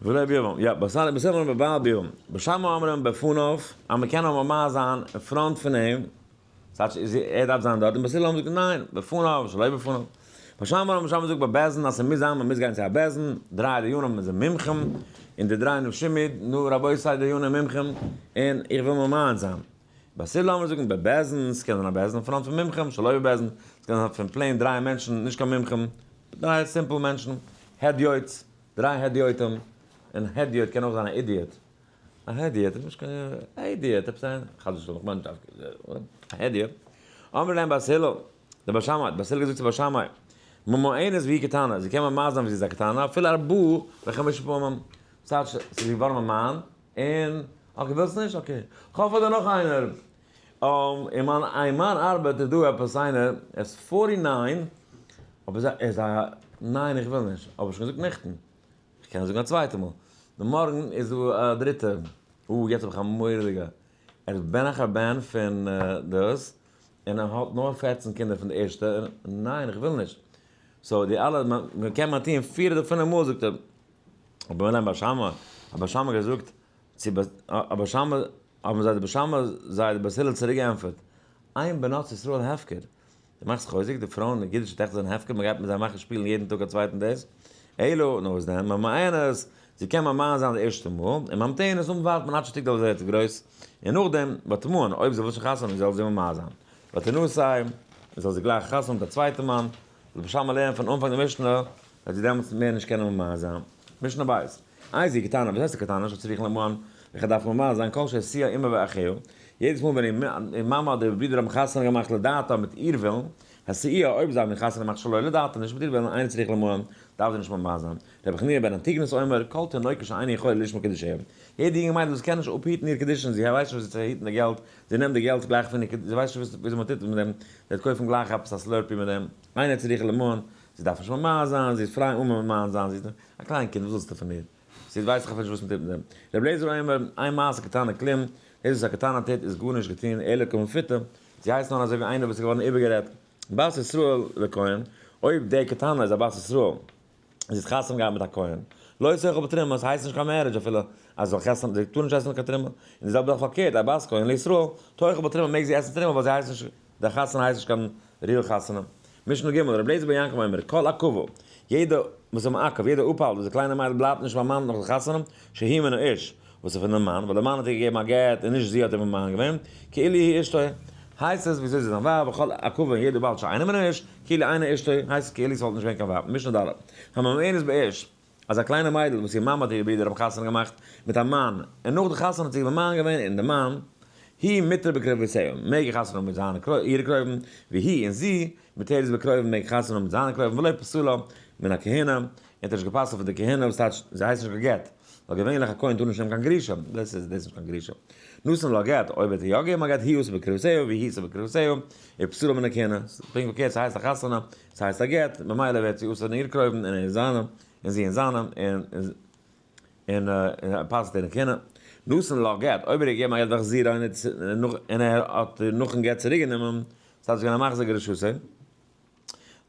ולא ביבם, יא, בסדר, בסדר בבעל ביבם, בית שמאי אומרים בפניו, אז מען קען האבן ממאן זיין אין front פון אים, ס'טייטש איז ער דארף זיין דארט, און בית הלל האבן געזאגט ניין, בפניו שלא בפניו. בית שמאי האבן שוין געזאגט ביי בית דין אז ס'מוז זיין, מ'מוז גיין צו א בית דין, דריי דיינים זענען מומחים, און די דריי נשים מיט, נו רבותי דיינים מומחים, און איך וויל ממאן זיין. בית הלל האבן געזאגט ביי בית דין, ס'קען זיין א בית דין אין front פון מומחים, שלא בבית דין, ס'קען זיין פון plain דריי מענטשן, נישט קיין מומחים, דריי simple מענטשן, הדיוט, דריי הדיוטים, און הדיוט קען אויך זיין א idiot. א הדיוט איז נישט קיין idiot, עפעס א, חס ושלום, כ'מיין נישט דווקא, א הדיוט. אמרו להם בית הלל, די בית שמאי, בית הלל געזאגט צו בית שמאי, ממאנת והיא קטנה, זי קען ממאן זיין ווי זי איז א קטנה, אפילו ארבעה וחמשה פעמים, ס'טייטש ס'איז געווארן ממאן, און, okay ווילסט נישט? okay, כ'האף אז דא נאך איינער, אין מיין אין מיין ארבעט איז דא עפעס איינער, ער איז 49, אבער ער איז א, ניין איך וויל נישט, אבער שוין געזאגט נעכטן. כ'קען זאגן א צווייטע מאל. די מארגן איז דא א דריטע. אה, יעצט האב איך א מורא'דיגע. ער איז בן אחר בן פון דאס, און ער האט נאר 14 קינדער פון די ערשטע. ניין, איך וויל נישט. so די אלע, מען קען מען טון פיר אדער פינף מאל, זאגט ער. אבער ווען בית שמאי, האט בית שמאי געזאגט צו בית שמאי, האבן זיי די בית שמאי זיי די בית הלל צוריק געענטפערט, אין בנות ישראל הפקר. דו מאכסט חוזק, די פרויען, די אידישע טעכטער זענען הפקר, מען גייט מיט זיי מאכן שפילן יעדן טאג א צווייטן דאס. אלא, נאר וואס דען, ממאנת, זי קען ממאן זיין די ערשטע מאל, און ממתנת און ווארט מען עד שתגדל ווערט זי גרויס, און נאכדעם, ותמאן, אויב זי וויל שוין חתונה האבן זאל זי ממאן זיין. ותנשא, זאל זי גלייך חתונה האבן מיט א צווייטע מאן, זאל בית שמאי לערנען פון אנפאנג די משנה, וועט זי דעמאלטס מער נישט קענען ממאן זיין. משנה בית. איזו קטנה, וואס הייסט א קטנה שצריך למאן, וועלכע דארף ממאן זיין כל שהשיאה אמה ואחיה, יעדעס מאל ווען איר מאמע אדער איר ברודער האבן חתונה געמאכט לדעתה מיט איר ווילן, השיאה, אויב זיי האבן איר חתונה געמאכט שלא לדעתה נישט מיט איר ווילן, אינו צריך למאן, דארף זי נישט ממאן זיין. רבי חנינא בן אנטיגנוס אומר, כל תינוקת שאינה יכולה לשמור קידושיה. יעדע יונגע מיידל וואס קען נישט אפהיטן איר קידושין, זי ווייסט נישט וויאזוי צו היטן די געלט, זי נעמט די געלט גלייך פון איר, זי ווייסט נישט וויאזוי מען טוט מיט דעם, זי וועט קויפן גלייך עפעס א Slurpee מיט דעם, אינה צריכה למאן, זי דארף נישט ממאן זיין, זי איז פריי אן ממאן זיין, זי איז א קליין קינד, וואס ווילסטו פון איר? זי ווייסט דאך אפילו נישט וואס מען טוט מיט דעם. רבי אליעזר אומר, אין מעשה קטנה כלום, דאס וואס א קטנה טוט איז גארנישט געטון, אלא כמפותה, זי הייסט נאר אזוי ווי איינער וואס איז געווארן איבערגערעדט. בת ישראל לכהן, אויב די קטנה איז א בת ישראל, זי האט חתונה געהאט מיט א כהן, לא תאכל בתרומה, עס הייסט נישט קיין marriage אפילו אז זי זאל חתונה, זי טאר נישט עסן קיין תרומה, און די זעלבע זאך פארקערט, א בת כהן לישראל, תאכל בתרומה מעג זי עסן תרומה ווייל זי הייסט נישט, די חתונה הייסט נישט קיין real חתונה. משנה ג', רבי אליעזר בן יעקב אומר, כל עכבה, יעדע וואס איז מעכב, יעדע אפהאלט וואס די קליינע מיידל בלייבט נישט ביים מאן נאך די חתונה, שהיא מן האיש, וואס איז פון דעם מאן, ווייל דער מאן האט איר געגעבן א גט און נישט זי האט אים ממאן געווען, כאילו היא אשתו, הייסט עס ווי אזוי זי איז זיין ווייב, וכל עכבה און יעדע אפהאלט שאינה מן האיש, כאילו אינה אשתו, הייסט עס כאילו ס'וואלט נישט געווען קיין ווייב. משנה ד', הממאנת באיש, אז א קליינע מיידל וואס איר מאמע האט איר ברודער האבן חתונה געמאכט מיט א מאן, און נאך די חתונה האט זי ממאן געווען און די מאן, היא מותרה בקרובותיה, מעג ער חתונה האבן מיט זיינע אירע קרובים, והיא און זי, מותרת בקרוביו מעג חתונה האבן מיט זיינע קרובים, ולא פסלה מן הכהונה, און האט נישט גע'פסל'ט פון די כהונה, וואס טייטש זי הייסט נישט גע'גט, ווייל געווענליך א כהן טאר נישט נעמען קיין גרושה, דאס איז דאס נישט קיין גרושה. נתן לה גט, אויב האט ער יא געגעבן א גט, היא אסורה בקרובותיה והוא אסור בקרובותיה, ופסולה מן הכהונה, פונקט פארקערט ס'הייסט א חתונה, ס'הייסט א גט, ממילא ווערט זי אסור אין איר קרובים און אין זיינע, און זי אין זיינע, און און און פסל'ט איר אין כהונה. נתן לה גט, אויב ער האט געגעבן א גט והחזירה און ער האט איר נאכן גט צוריק גענומען, ס'הייסט געווען א מחזיר גרושתו.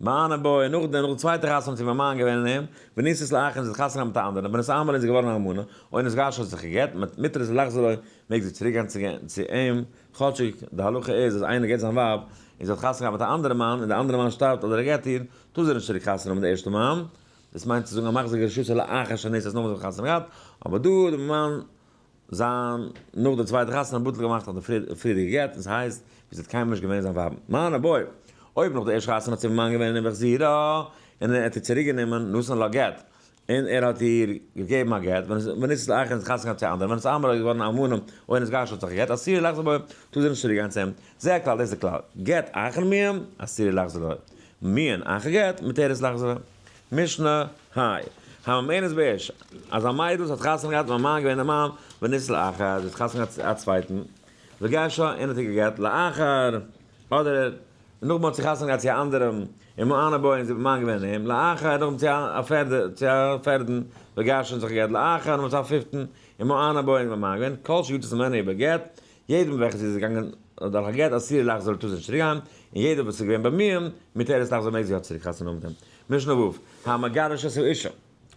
מענה בו, און נאכדעם, נאך די צווייטע חתונה האט זי ממאן געווען אין אים, ונישאת לאחר און זי האט חתונה געהאט מיט א אנדערן, ונתאמרה און זי איז געווארן א אלמנה, או נתגרשה האט זיך גע'גט, מותרת לחזור לו, מעג זי צוריק גיין צו אים, כאטשיג די הלכה איז אז איינער גט זיין ווייב, און זי האט חתונה געהאט מיט א אנדערע מאן, און די אנדערע מאן שטארבט אדער ער גט איר, טאר זי נישט צוריק חתונה האבן מיט די ערשטע מאן, דאס מיינט צו זאגן א מחזיר גרושתו לאחר שנישאת נאך וואס זי האט חתונה געהאט, אבער דא האט די מאן זיין נאך די צווייטע חתונה בטל געמאכט אויף די פריערדיגע גט, און ס'הייסט ווי זי האט קיינמאל נישט געווען זיין ווייב. מיין אבוי, אויב נאך די ערשטע חתונה האט זי ממאן געווען און והחזירה, און ער האט איר צוריק גענומען, נתן לה גט, און ער האט איר געגעבן א גט, ונישאת לאחר און זי האט חתונה געהאט צו א אנדערן, ונתאמרה איז געווארן א אלמנה, או נתגרשה האט זיך גע'גט, אסורה לחזור בו, טאר זי נישט צוריק גיין צו אים. זה הכלל, דאס איז די כלל, גט אחר מיאון, אסורה לחזור לו. מיאון אחר גט, מותרת לחזור לו. משנה ה', הממאנת באיש, אז א מיידל וואס האט חתונה געהאט מיט א מאן געווען א מאן, ונישאת לאחר, זי האט חתונה געהאט צו א צווייטן, וגירשה, און האט איר גע'גט, לאחר, אדער נאך מען האט זי חתונה געהאט צו א אנדערעם, ומענה בו, און זי האט ממאן געווען אים, לאחר, נאכדעם צו א פערדע, צו א פערדן, וגירשה און זיך גע'גט, לאחר, נאכדעם צו א פיפטן, ומענה בו, און ממאן געווען, כל שיצאת ממנו בגט, יעדער מיט וועלכע זי איז געגאנגען דורך א גט אסורה לחזור טאר זי נישט צוריק גיין, און יעדער וואס איז געווען במיאון מותרת לחזור מעג זי יא צוריק חתונה האבן מיט אים. משנה ו', המגרש את האשה,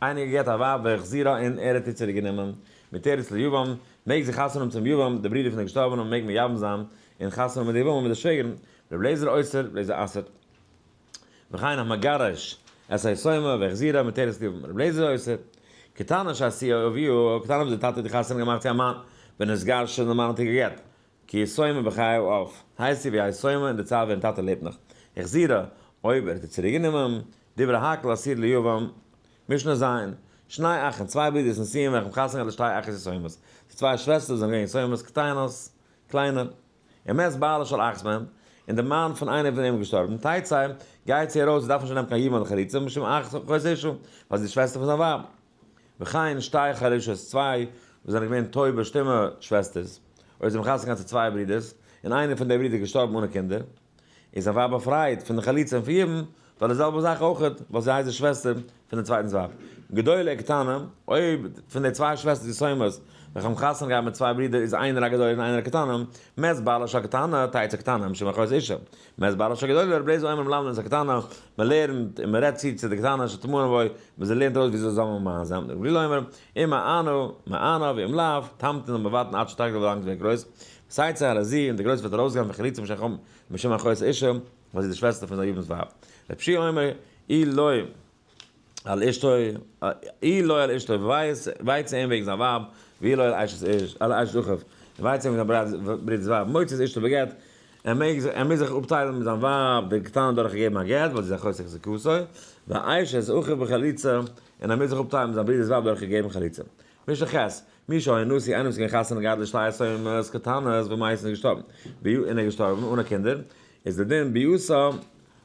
איינער געגעט א ווייב והחזירה און ער האט איר צוריק גענומען, מותרת ליבם, מעג זי חתונה האבן צום יבם, די ברודער פון די געשטארבענע מעג מייבם זיין און חתונה האבן מיט די יבמה מיט די שוועגערין, ר' אליעזר אוסר, ר' אליעזר אסר'ט. וכן המגרש את היתומה והחזירה מותרת ליבם, ר' אליעזר אוסר. קטנה שהשיאה אביה, קטנה וואס די טאטע האט איר חתונה געמאכט צו א מאן, ונתגרשה און די מאן האט איר גע'גט, כיתומה בחיי האב, הייסט זי ווי א יתומה אין די צייט ווען טאטע לעבט נאך. החזירה, אויב ער האט איר צוריק גענומען, דברי הכל אסורה ליבם, משנה ז', שני אחים, צוויי ברידערס נשואים וועלכע האבן חתונה געהאט לשתי אחיות יתומות, די צוויי שוועסטער וואס זענען געווען יתומות קטנות, קליינע, ומת בעלה של אחת מהם, און דער מאן פון איינער פון אים איז געשטארבן, תצא, גייט זי ארויס, זי דארף נישט נעמען קיין יבום אדער חליצה, משום אחות אשתו, ווייל זי איז די שוועסטער פון זיין ווייב. וכן שתי חרשות, צוויי וואס זענען געווען טויבע שטומע שוועסטערס, אויב זיי האבן חתונה געהאט צו צוויי ברידערס, און איינער פון די ברידער איז געשטארבן אנע קינדער, איז זיין ווייב באפרייט פון די חליצה און פון יבום, ווייל די זעלבע זאך אויך, ווייל זי הייסט די שוועסטער פון דעם צווייטנס ווייב. גדולה וקטנה, אויב פון די צוויי שוועסטערס יתומות, וועלכע האבן חתונה געהאט מיט צוויי ברידער איז איינער א גדולה און איינער א קטנה, מת בעלה של הקטנה, תצא קטנה, משום אחות אשה. מת בעלה של הגדולה, רבי אליעזר אומר מלמדין את הקטנה, מען לערנט און מען רעדט צו צו די קטנה שתמאן בו, מען זי לערנט ארויס וויאזוי זאל מען ממאן זיין. רבי גליל אומר, אם מענה, מענה, ואם לאו, תמתין זאל מען ווארטן עד שתגדל ווילאנג זי ווערט גרויס. ותצא הלזו, און די גרויסע וועט ארויסגיין וחליצה משום אחות אשה. ווייל זי איז די שוועסטער פון זיין יבם'ס ווייב. רב שי' אומר, אי לא על אשתו, אי לא על אשתו, וויי צו אים וועגן זיין ווייב, ואי לא על אשת איש, על אשת אחיו, וויי צו אים וועגן זיין ברודער'ס ווייב, מוציא את אשתו בגט, ער מעג, ער מוז זיך אפטיילן מיט זיין ווייב, די קטנה דורך געבן א גט, ווייל זי איז אחות החזקתו, ואשת אחיו בחליצה, און ער מוז זיך אפטיילן מיט זיין ברודער'ס ווייב דורך געבן חליצה. משנה ח', מי שהיה נשוי, איינער וואס איז געווען חתונה געהאט לשתי יתומות קטנות ומת איז געשטארבן, און ער איז געשטארבן אנע קינדער, איז די דין ביאתה,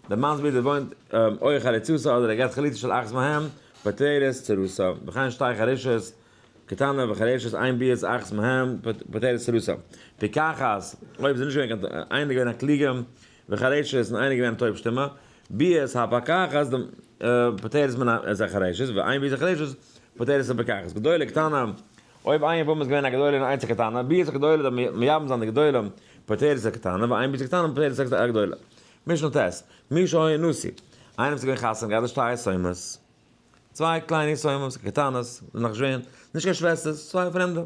דער מאנ'ס ברודער וואוינט או חליצתה אדער ער געבט חליצה של אחת מהם, פוטרת צרתה, וכן שתי חרשות קטנה וחרשת אין ביאת אחת מהם פוטרת צרתה. פיקחת, אויב איז נישט געווען קיין, איינער געווען א קלוגע וחרשת און איינער געווען א טויב שטומע, ביאת הפקחת פוטרת מן החרשת, ואין ביאת החרשת פוטרת הפקחת. גדולה קטנה, אויב איין יבמה איז געווען א גדולה און איינס א קטנה, ביאת הגדולה דארף מייבם זיין די גדולה פוטרת הקטנה, ואין ביאת הקטנה פוטרת הגדולה. משנה ט', מי שהיה נשוי, איינער וואס איז געווען חתונה געהאט שתי יתומות, צוויי קליינע יתומות, קטנות, נאך נישט געווען, נישט קיין שוועסטערס, צוויי פרעמדע,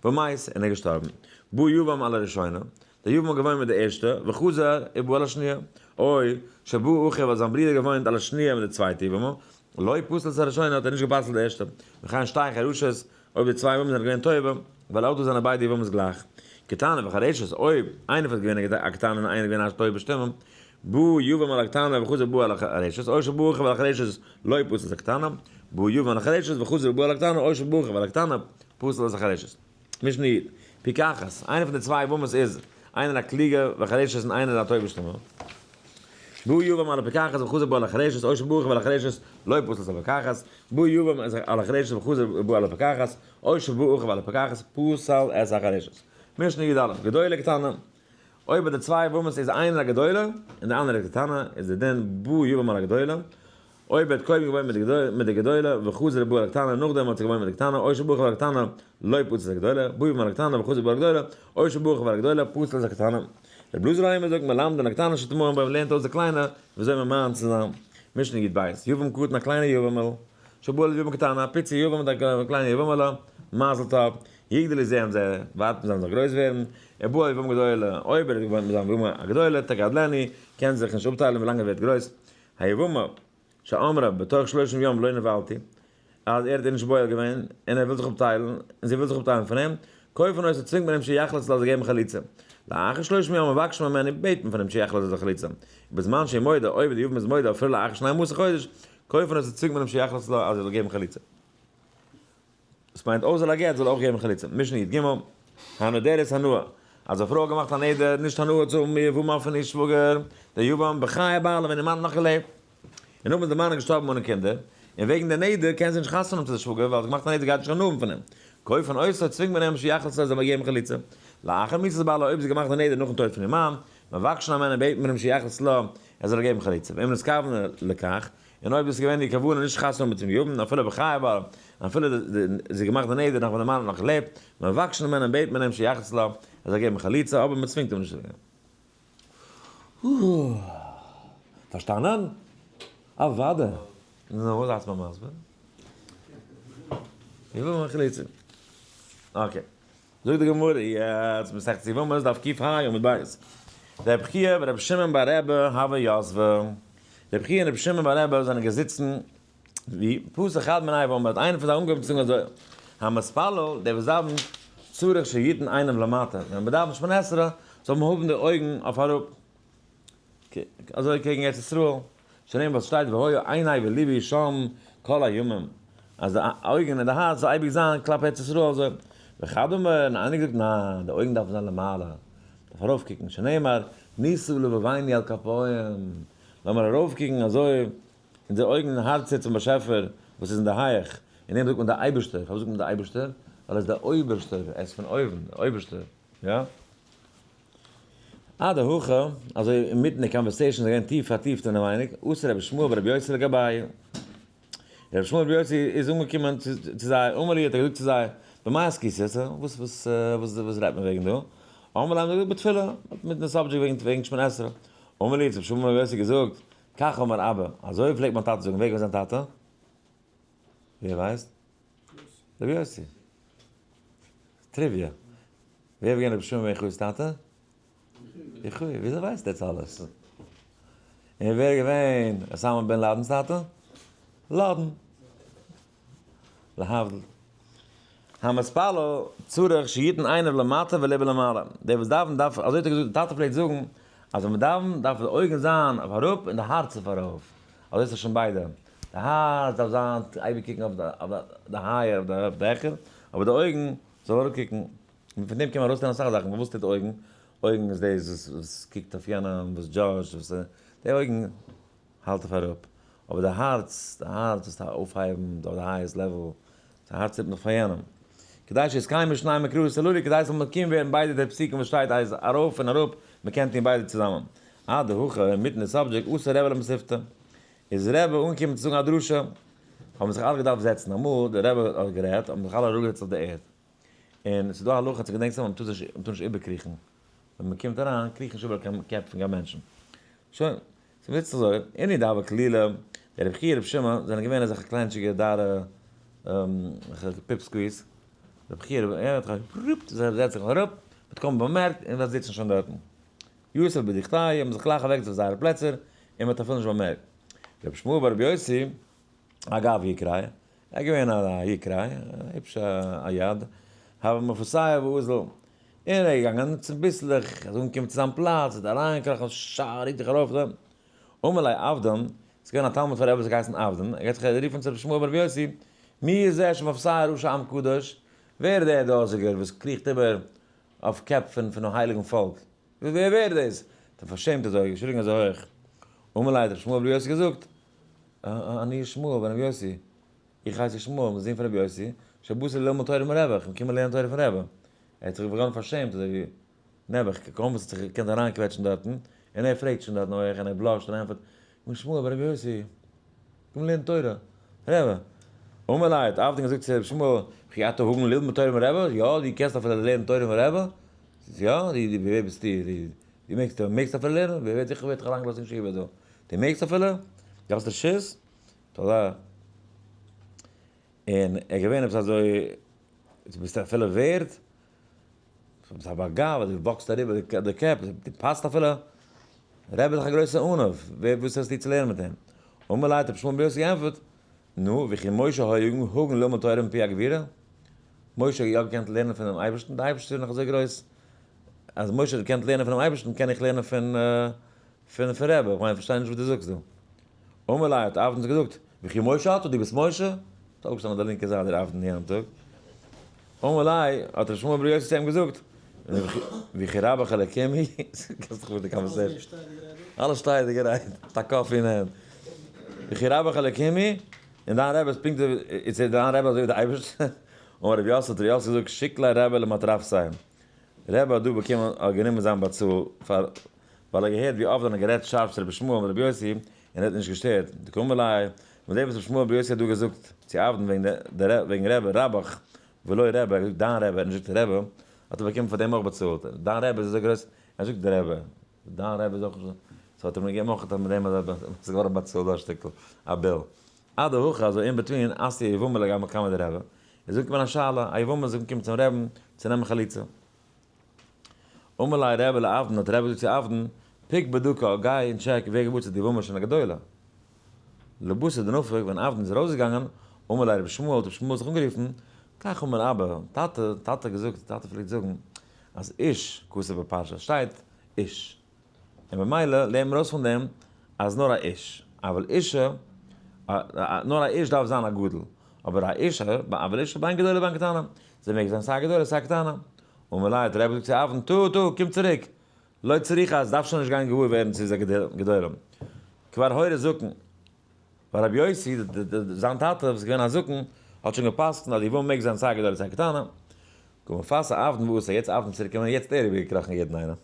ומת, און ער איז געשטארבן. בא יבם על הראשונה, דער יבם האט געוואוינט מיט די ערשטע, וחזר ובא על השניה, או שבא אחיו האט זיין ברודער געוואוינט על השניה מיט די צווייטע יבמה, לא פסל את הראשונה האט ער נישט גע'פסל'ט די ערשטע, וכן שתי חרשות, אויב די צוויי יבמות זענען געווען טויבע, ווייל אויך דא זענען ביידע יבמות גלייך. קטנה וחרשת, אויב איינער איז געווען א קטנה און איינער איז געווען א טויבע שטומע, בא יבם על הקטנה וחזר ובא על החרשת, או שבא אחיו על החרשת לא פסל את הקטנה, בא יבם על החרשת וחזר ובא על הקטנה, או שבא אחיו על הקטנה פסל את החרשת. משנה י', פיקחת, איינער פון די צוויי יבמות איז איינער א קלוגע וחרשת און איינער א טויבע שטומע. בא יבם על הפיקחת וחזר ובא על החרשת, או שבא אחיו על החרשת לא פסל את הפיקחת, בא יבם על החרשת וחזר ובא על הפיקחת, או שבא אחיו על הפיקחת פסל את החרשת. משנה י"א, גדולה קטנה, אויב ביי די צוויי יבמות איז איינער א גדולה און די אנדערע א קטנה, איז די דין בא יבם על הגדולה, אויב ער האט קודם געוואוינט מיט די גדולה וחזר ובא על הקטנה, נאכדעם האט זי געוואוינט מיט די קטנה, או שבא אחיו על הקטנה לא פסל את הגדולה, בא יבם על הקטנה וחזר ובא על הגדולה, או שבא אחיו על הגדולה פסל את הקטנה. רבי אלעזר אומר זאגט מלמדין הקטנה שטמאין בו, מ'לערנט אויס די קליינע וויאזוי ממאן צו זיין. משנה י"ב, יבם קטן א קליינע יבמ'ל, שבא על יבמה קטנה, א פיצי יבם מיט א קליינע יבמ'עלע, מזל טוב, יגדלו זה עם זה, ווארטן זיי זאלן גרויס ווערן, ובא על יבמה גדולה, אויב ער האט געוואוינט מיט זיין יבמה א גדולה, תגדלנו, קען זיך נישט אפטיילן ווילאנג ער ווערט גרויס, היבמה שאמרה בתוך שלושים יום לא נבעלתי, אז ער האט איר נישט בועל געווען, און ער וויל זיך אפטיילן, און זי וויל זיך אפטיילן פון אים, כופין אותו צווינגט מען אים שיחלוץ לה זאל געבן חליצה. לאחר שלושים יום מבקשין ממנו בעט מען פון אים שיחלוץ לה זאל חליצה. ובזמן שהיא מודה, אויב די יבם איז מודה אפילו לאחר שנים עשר חודש, כופין אותו צווינגט מען אים שיחלוץ לה אז ער זאל געבן חליצה. דאס מיינט אויסער א גט זאל ער אויך געבן חליצה. משנה י"ג, הנודרת הנאה, אז א פרוי האט געמאכט א נדר נישט הנאה צו האבן מיבמה פון איר שוואגער דער יבם בחיי בעלה ווען איר מאן האט נאך געלעבט, און נאכדעם איז דער מאן געשטארבן אנע קינדער, און וועגן די נדר קען זי נישט חתונה האבן צו די שוואגער ווייל זי האט געמאכט א נדר גייט נישט הנאה האבן פון אים, כופין אותו צווינגט מען אים שיחלוץ לה זאל מען געבן חליצה. לאחר מיתת בעלה אויב זי האט געמאכט די נדר נאכן טויט פון איר מאן, מבקשין הימנו בעט מען אים שיחלוץ לה ער זאל איר געבן חליצה, ואם נתכוונה לכך, און אויב דאס איז געווען איר כוונה נישט חתונה האבן מיט דעם יבם, אפילו בחיי בעלה, אפילו זי האט געמאכט די נדר נאך ווען דער מאן האט נאך געלעבט, מבקשין הימנו בעט מען אים שיחלוץ לה, ער זאל געבן חליצה, אבער מען צווינגט אים נישט צו געבן. פארשטאנען? אוודאי. נו, זייטס מיר מסביר. איך וויל מיין חליצה. okay. זאגט די גמרא יעצט מסכת יבמות דף קה עמוד ב'. רבי חייא ורבי שמעון בר רבי הוו יתבי. רבי חייא און רבי שמעון בר רבי זענען געזיצן ווי פתח חד מינייהו ואמר האט איינער פון זיי אנגעהויבן צו זאגן אזוי, המתפלל, דער וואס דאווענט, צריך שיתן עיניו למטה, ווען מען דאווענט שמונה עשרה זאל מען האבן די אויגן אויף אראפ, אזוי קעגן ארץ ישראל, שנאמר וואס שטייט והיה עיני ולבי שם כל הימים, אז די אויגן און די הארץ זאל אייביג זיין כלפי ארץ ישראל אזוי, וכדומה, און איינער געזאגט ניין, די אויגן דארפן זיין למעלה, דארף ארויפקוקן, שנאמר נישא לבבינו על כפיים, לאמיר ארויפקוקן אזוי אונזער אויגן און הארצער צום באשעפער וואס איז אין די הייך, און אים זאגט מען דער אייבערשטער, פארוואס זאגט מען דער אייבערשטער? ווייל ער איז דער אויבערשטער, ער איז פון אויבן, דער אויבערשטער, יא? אדהכי, אזוי אינמיטן די conversation איז געווען טיף פארטיפט אינעווייניג, אתא רבי ישמעאל ברבי יוסי לגבייהו. רבי ישמעאל ברבי יוסי איז אנגעקומען צו זיי, אמר להו האט ער געזאגט צו זיי, במאי עסקיתו, וואס וואס וואס וואס רעדט מען וועגן דא? אמרו ליה האבן זיי געזאגט בתפילה, מיטן subject וועגן וועגן שמונה עשרה. אמר להו האט רבי ישמעאל ברבי יוסי געזאגט, כך אמר אבא, אזוי פלעגט מיין טאטע זאגן, ווער איז געווען זיין טאטע? ווער ווייסט? רבי יוסי. trivia. ווער איז געווען רבי שמעון בן יוחאי'ס טאטע? יוחאי. וויאזוי ווייסט עטס אלעס? און ווער איז געווען אסאמא בין לאדען'ס טאטע? לאדען. להבדיל. המתפלל צריך שיתן עיניו למטה וליבו למעלה. דער וואס דאווענט דארף, אזוי האט ער געזאגט, דער טאטע פלעגט זאגן, אז ווען מען דאווענט דארף די אויגן זיין אויף אראפ און די הארץ אויף ארויף. אזוי איז עס שוין ביידע. די הארץ דארף זיין אייביג קוקן אויף די higher, אויף די העכער, אבער די אויגן זאל אראפ קוקן. און פון דעם קען מען ארויסלערנען אסאך זאכן, וואס טוט אויגן? אויגן איז דאס וואס קוקט אויף יענעם, וואס judge ט, וואס די אויגן האלט אויף אראפ, אבער די הארץ, די הארץ איז אויפהייבן אויף די highest level, די הארץ טוט נאך פאר יענעם. כדי שיתקיימו שני מקראות הללו, כדי ס'זאל מקוים ווערן ביידע די פסוקים וואס שטייט אז ארויף און אראפ, מ'קען טון ביידע צוזאמען. עד דהכא, אינמיטן די subject, אתא רבי למתיבתא. איז רבי אנגעקומען צו זאגן א דרשה, האבן זיך אלע געדארפט זעצן, אמאל די רבי האט גערעדט האבן זיך אלע אראפגעזעצט אויף די ערד, און ס'איז דא א הלכה צו געדענקסט אז מ'טאר נישט איבערקריכן, ווען מ'קומט אריין קריכט נישט איבער קיין קעפ פון קיין מענטשן. שוין, ס'וויצט אזוי, אינהו דהוו כלילא, דער רבי חייא רבי שמעון זענען געווען אזעלכע קליינטשיגע דארע פיפסקוויס, רבי חייא רבי ער האט גערופט זיי זעצן זיך אראפ, מ'האט קוים באמערקט און זיי זיצן שוין דארטן. יתיב בדוכתייהו האבן זיך גלייך אוועקגעזעצט אויף זייערע פלעצער און מ'האט אפילו נישט באמערקט. רבי שמואל בר רבי יוסי, אגב יקריה, ער איז געווען א יקראי, היפש א יד, הוה מפסע ואזיל, און ער איז געגאנגען צוביסלעך, איז אנגעקומען צו זיין פלאץ, האט אריינגעקראכן, שאר, רוקט זיך ארויף, אמר ליה עבדן, ס'איז געווען א תלמיד פון רבי וואס האט געהייסן עבדן, ער גייט זיך רופן צו רבי שמואל בר רבי יוסי, מי איז זה שמפסע ראשי עם קדוש, ווער איז דער דאזיגער וואס קריכט איבער אויף קעפ פונעם הייליגן פאלק, ווער איז דאס? האט ער פארשעמט אזוי געשריגן אזוי הויך, אמר ליה האט רבי שמואל בר רבי יוסי געזאגט, אני ישמעאל בן רבי יוסי, איך הייס ישמעאל, דער זון פון רבי יוסי, שבאתי ללמוד תורה מרבי, איך בין געקומען לערנען תורה פון רבי. ער האט זיך געווארן פארשעמט אזוי ווי נעבעך, קוים וואס האט זיך געקענט אריינקוועטשן דארטן, און ער פרעגט שוין דארטן הויעך און ער blush ט און ענטפערט, איך בין ישמעאל בן רבי יוסי, איך קום לערנען תורה, רבי. אמר ליה, האט עבדן געזאגט צו רבי ישמעאל, וכי אתה הגון ללמוד תורה מרבי, יא, דו קענסט אפילו לערנען תורה פון רבי? יא, דו ווער ביסטו, דו מעגסט, דו מעגסט אפילו לערנען? ווער וועט זיך ווער האט דיך אריינגעלאזט אין ישיבה דא? דו מעגסט אפילו? דו האסט רשות? תודה. און ער געווען עפעס אזוי, דו ביסט אפילו ווערד? דו ביסט א בר גאווה, דו walk סט אריבער די קעפ, דו פאסט אפילו? רבי איז דאך א גרויסע עניו, ווער וואס האסטו צו לערנען מיט אים? אמר ליה האט רבי שמעון בר יוסי געענטפערט, נו, וכי משה היה הגון ללמוד תורה מפי הגבורה? משה האט יא געקענט לערנען פונעם אייבערשטן, די אייבערשטער איז נאך אזוי גרויס, אז משה האט געקענט לערנען פונעם אייבערשטן קען איך לערנען פון פון רבי, איך מיין איך פארשטיי נישט וואס דו זאגסט דא. אמר ליה האט עבדן געזאגט, וכי משה אתה, דו ביסט משה? האט אויפגעשטאנען אויף די לינקע זייט דער עבדן יענעם טאג. אמר ליה האט ר' שמואל בר יוסי צו אים געזאגט, וכי רבך אלקים הוא? קענסט דיך מיט די conversation. אלע שטייעדיגערהייט, מיט א coffee אין הענט. וכי רבך אלקים הוא? און דיין רבי איז פונקט אזוי, איז דיין רבי אזוי ווי די אייבערשטער? אמר רב יוסף, האט רב יוסף געזאגט, שקליה רבי למטרפתיה. רבי האט דא באקומען, האט גענומען זיין באצאל פאר, ווייל ער האט געהערט ווי עבדן האט גערעדט שארף צו רבי ישמעאל מיט רבי יוסי, און ער האט נישט געשטערט. דקאמר ליה, מיט דעם וואס רבי ישמעאל ברבי יוסי האט דא געזאגט צו עבדן וועגן די וועגן רבי, רבך ולא רבי, ער האט געזאגט דיין רבי, ער האט נישט געזאגט רבי, האט ער באקומען פאר דעם אויך באצאלט. דיין רבי איז אזוי גרויס, ער זאגט די רבי, דיין רבי איז אויך נישט אזוי, so האט ער מיר געגעבן אויך מיט דעם אז עס איז געווארן באצאלט א שטיקל, א bill. עד הכא אזוי in between אתיא יבמה לגמרי קמיה דרבי, איז אנגעקומען א שאלה, א יבמה איז אנגעקומען צום רעבן צו נעמען חליצה. אמר ליה רבי לעבדן, האט רבי געזאגט צו עבדן, פוק בדקה, גיי און check ווער געבורט צו די יבמה שוין א גדולה. לבתר דנפק, ווען עבדן איז ארויסגעגאנגען, אמר ליה רבי ישמעאל, האט רבי ישמעאל זיך אנגערופן, כך אמר אבא, טאטע, טאטע האט געזאגט, טאטע פלעגט זאגן, אז איש כתוב בפרשה, שטייט איש. און במילא לערנט מען ארויס פון דעם אז נאר א איש, אבל אישה, נאר א איש דארף זיין א גדול, אבער א אישה, אבל אישה בין גדולה בין קטנה, זי מעג זיין סיי גדולה סיי קטנה. אמר ליה האט רבי געזאגט צו עבדן, טא טא, קום צוריק, לא צריכה, עס דארף שוין נישט גיין געוואר ווערן צו איז א גדולה. כבר הורה זקן. ווייל רבי יוסי, זיין טאטע וואס איז געווען א זקן, האט שוין גע'פסק'נט אז די יבמה מעג זיין סיי גדולה סיי קטנה. קא מפסע עבדן ואתא, יעצט עבדן צוריק קומען, יעצט ער איבערגעקראכן יעדן איינעם.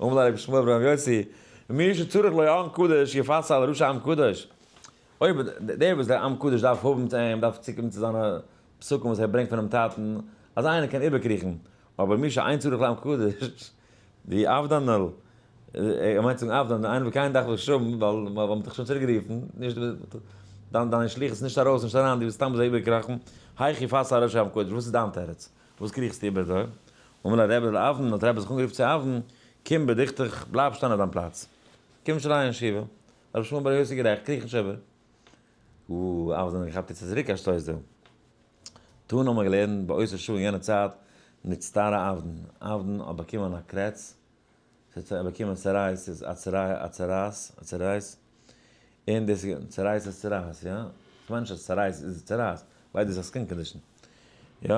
אמר ליה רבי ישמעאל ברבי יוסי, מי שצריך לו עם קדוש יפסע על ראשי עם קדוש. אויב דער וואס דער עם קדוש דארף האבן צו אים, דארף צוקומען צו זיינע פסקים וואס ער ברענגט פונעם טאטן, אז איינער קען איבערקריכן, אבער מי שאין צריך לעם קדוש, ווי עבדנ'ל, ער מיינט צו זאגן עבדן, איינער וואס קיינער דארף נישט האבן, ווייל מ'האט דיך שוין צוריק גערופן, נישט דיין דיין שליחות איז נישט ארויס נישט אריין, דו ביסט סתם אזוי איבערגעקראכן, היכי פסע על ראשי עם קדוש, וואס איז דיין תירוץ? וואס קריכסטו איבער אזוי? אמר ליה רבי לעבדן, האט רבי זיך אנגערופן צו עבדן, קום בדוכתך, בלייב שטיין אויף דיין פלאץ, קום נישט אריין אין ישיבה. רבי ישמעאל בר יוסי גערעכט, קריך נישט איבער. אוי, אבער זענען געכאפט יעצט צוריק א שטויס דא. תנא האבן מיר געלערנט באותה שעה אין יענע צייט נצטרע אבדן, אבדן האט באקומען א קרעץ, ס'האט באקומען צרעת, ס'איז א צרעת, א צרעת, א צרעת, און דאס איז צרעת איז צרעת, יא? כ'מיין נישט אז צרעת איז צרעת, ביידע איז א skin condition, יא?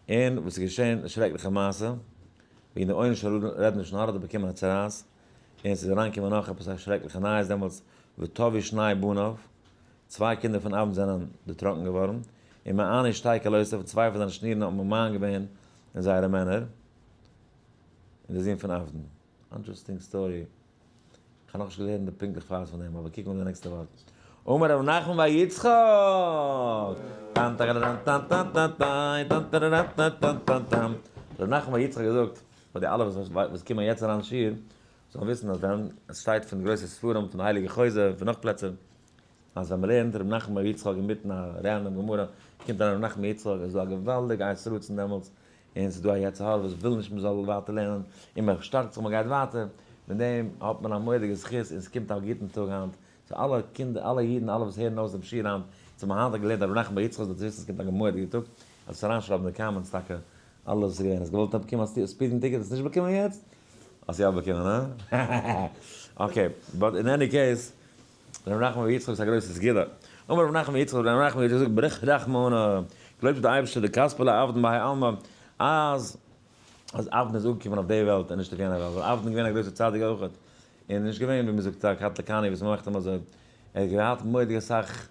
און וואס איז געשען, די שרעקליכע מעשה, וועגן די עונש פון רעדן לשון הרע האט ער באקומען א צרעת, און ס'איז אריינגעקומען נאך עפעס א שרעקליכע נייעס דעמאלטס, וטבעו שני בניו, צוויי קינדער פון אבן זענען דערטראנקען געווארן, און מעני שתי כלותיו, און צוויי פון זיינע שנירן האבן ממאן געווען אין זייערע מענער, און די זון פון אבדן. Interesting story. כ'האב נאכנישט געלערנט די פונקטליך פרט פון דעם, אבער קוק אן די נעקסטע ווארט. אמר ר' נחמן בר יצחק! טאן טאראראן טאן טאן טאן טאן טאן טאראראן טאן טאן טאן טאן. ר' נחמן בר יצחק האט געזאגט, פאר די אלע וואס קומען יעצט אריין אין שיעור, זאלן וויסן אז ווען עס שטייט פון גרויסע ספרים, פון די הייליגע חוזה, פון נאך פלעצער, אז ווען מ'לערנט ר' נחמן בר יצחק אינמיטן א random גמרא, קומט אריין ר' נחמן בר יצחק, איז דא א געוואלדיגע עת רצון דעמאלטס, און ס'איז דא א יצר הרע וואס וויל נישט מ'זאל ווייטער לערנען, און מ'שטארקט זיך מ'גייט ווייטער, מיט דעם האט מען א מורא'דיגע זכות און ס'קומט א גוטן טאג היינט, צו אלע קינדער, אלע אידן, אלע וואס הערן אויס דעם שיעור היינט, צו מ'האט היינט געלערנט ר' נחמן בר יצחק זאלט וויסן ס'קומט א מורא'דיגע טאג, אז עס אריינשרייבן אין די comments טאקע אלעס וואס איז געווען, האסט געוואלט באקומען א speeding ticket, האסט נישט באקומען יעצט? האסט יא באקומען, הא? Okay, but in any case, ר' נחמן בר יצחק איז א גרויסע סגולה. אמר ר' נחמן בר יצחק, ר' נחמן בר יצחק זאגט בריך רחמנא, געלויבט איז דער אייבערשטער דכספא לעבדן בהאי עלמא, אז אז אבדן איז אנגעקומען אויף די וועלט און נישט אויף יענע וועלט, ווייל אבדן איז געווען א גרויסער צדיק אויכעט, און נישט געווען ווי מען זאגט א קטלא קני וואס מען מאכט אים אזוי, ער האט געהאט מורא'דיג אסאך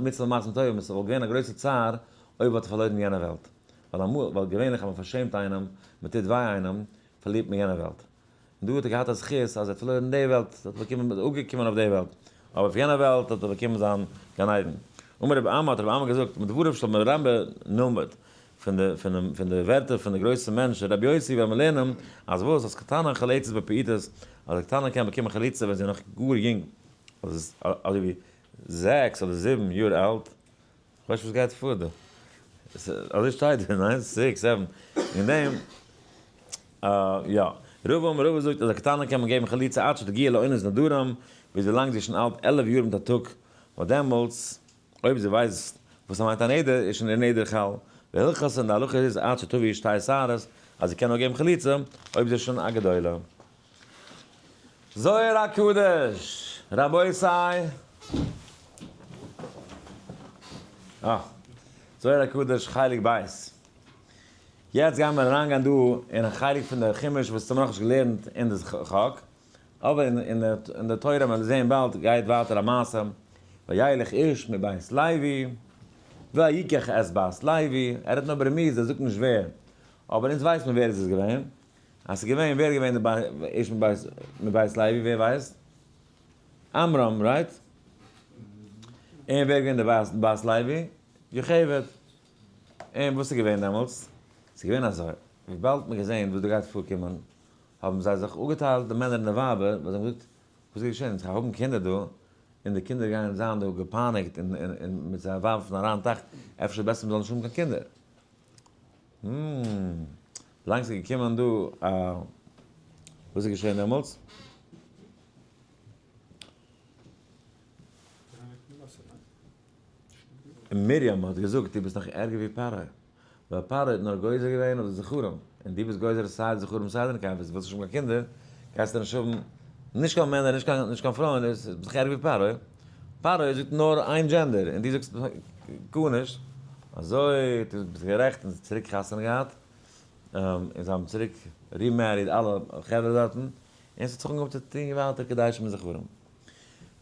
מצוות ומעשים טובים, עס וואלט געווען א גרויסע צער אויב וואלט ער פארלוירן יענע וועלט, ווייל אמאל, ווייל געווענליך אז מען פארשעמט איינעם, מען טוט וויי איינעם, פארלירט מען יענע וועלט. און דא האט ער געהאט א זכות אז ער האט פארלוירן די וועלט, ער האט באקומען, איז אפגעקומען אויף די וועלט, אבער אויף יענע וועלט האט ער באקומען זיין גן עדן. אמר רבי אמי, האט רבי אמי געזאגט, מדבריו של מרבה נלמד, פון די, פון פון די ווערטער פון די גרויסע מענטש רבי יוסי וועלן מיר לערנען, אז וואס, אז קטנה חולצת בפעוטות, אז א קטנה קען באקומען חליצה ווען זי איז נאך גאר יונג, אזוי ווי זעקס אדער זיבן יאר אלט, כ'ווייס נישט וואס גייט פאר דא. אזוי שטייט דא, ניין? six, seven. אין דעם, יא. רבא אמר רבא זאגט אז א קטנה קען מען געבן חליצה עד שתגיע לעונת נדרים, ביז ווילאנג זי איז שוין אלט 11 יאר מיט א טאג, ווייל דעמאלטס, אויב זי ווייסט וואס מיינט א נדר, איז שוין איר נדר חל. והלכתא און די הלכה איז עד שתביא שתי שערות, אז זי קען נאר געבן חליצה אויב זי איז שוין א גדולה. זוהר הקדוש! רבותי! אה. זוהר הקדוש חלק ב'. יעצט גייען מיר אריינגיין דא אין א חלק פון די חומש וואס האבן מיר נאכנישט געלערנט אין די חק, אבער אין די תורה וועלן מיר זעהן באלד גייט ווייטער א מעשה, וילך איש מבית לוי ויקח את בת לוי, ער רעדט נאר ברמיז ער זאגט נישט ווער, אבער אונז ווייסט מען ווער עס איז געווען, אז ס'איז געווען, ווער איז געווען די איש מבית לוי, ווער ווייסט? עמרם, right? און ווער איז געווען די בת לוי? יוכבד. און וואס איז געווען דעמאלטס? ס'איז געווען אזוי, וויבאלד מ'האט געזען וואס דא גייט פארקומען, האבן זיי זיך אפגעטיילט די מענער און די ווייבער, ווייל זיי האבן געזאגט, וואס איז געשען? אונז האבן קינדער דא, און די קינדער גייען זיין דא געפייניגט און מיט זיי ווארפן אריין טייך, אפשר איז בעסער מ'זאל נישט האבן קיין קינדער. ווילאנג ס'איז געקומען דא א, וואס איז געשען דעמאלטס? און מרים האט געזאגט, דו ביסט נאך ערגער ווי פרעה, ווייל פרעה האט נאר גוזר געווען אויף די זכרים, און דו ביסט גוזר סיי די זכרים סיי די נקבות, ווילסט נישט האבן קיין קינדער, גייסטו נישט האבן נישט קיין מענער נישט קיין נישט קיין פרויען, דו ביסט דאך ערגער ווי פרעה, פרעה זאגט נאר איין gender, און דו זאגסט גארנישט, אזוי דו ביסט גערעכט, און זי האט צוריק חתונה געהאט, און זיי האבן צוריק remarried אלע חברה דארטן, און ס'האט זיך אנגעהויבן צו טון ווייטער קדשים און זכרים.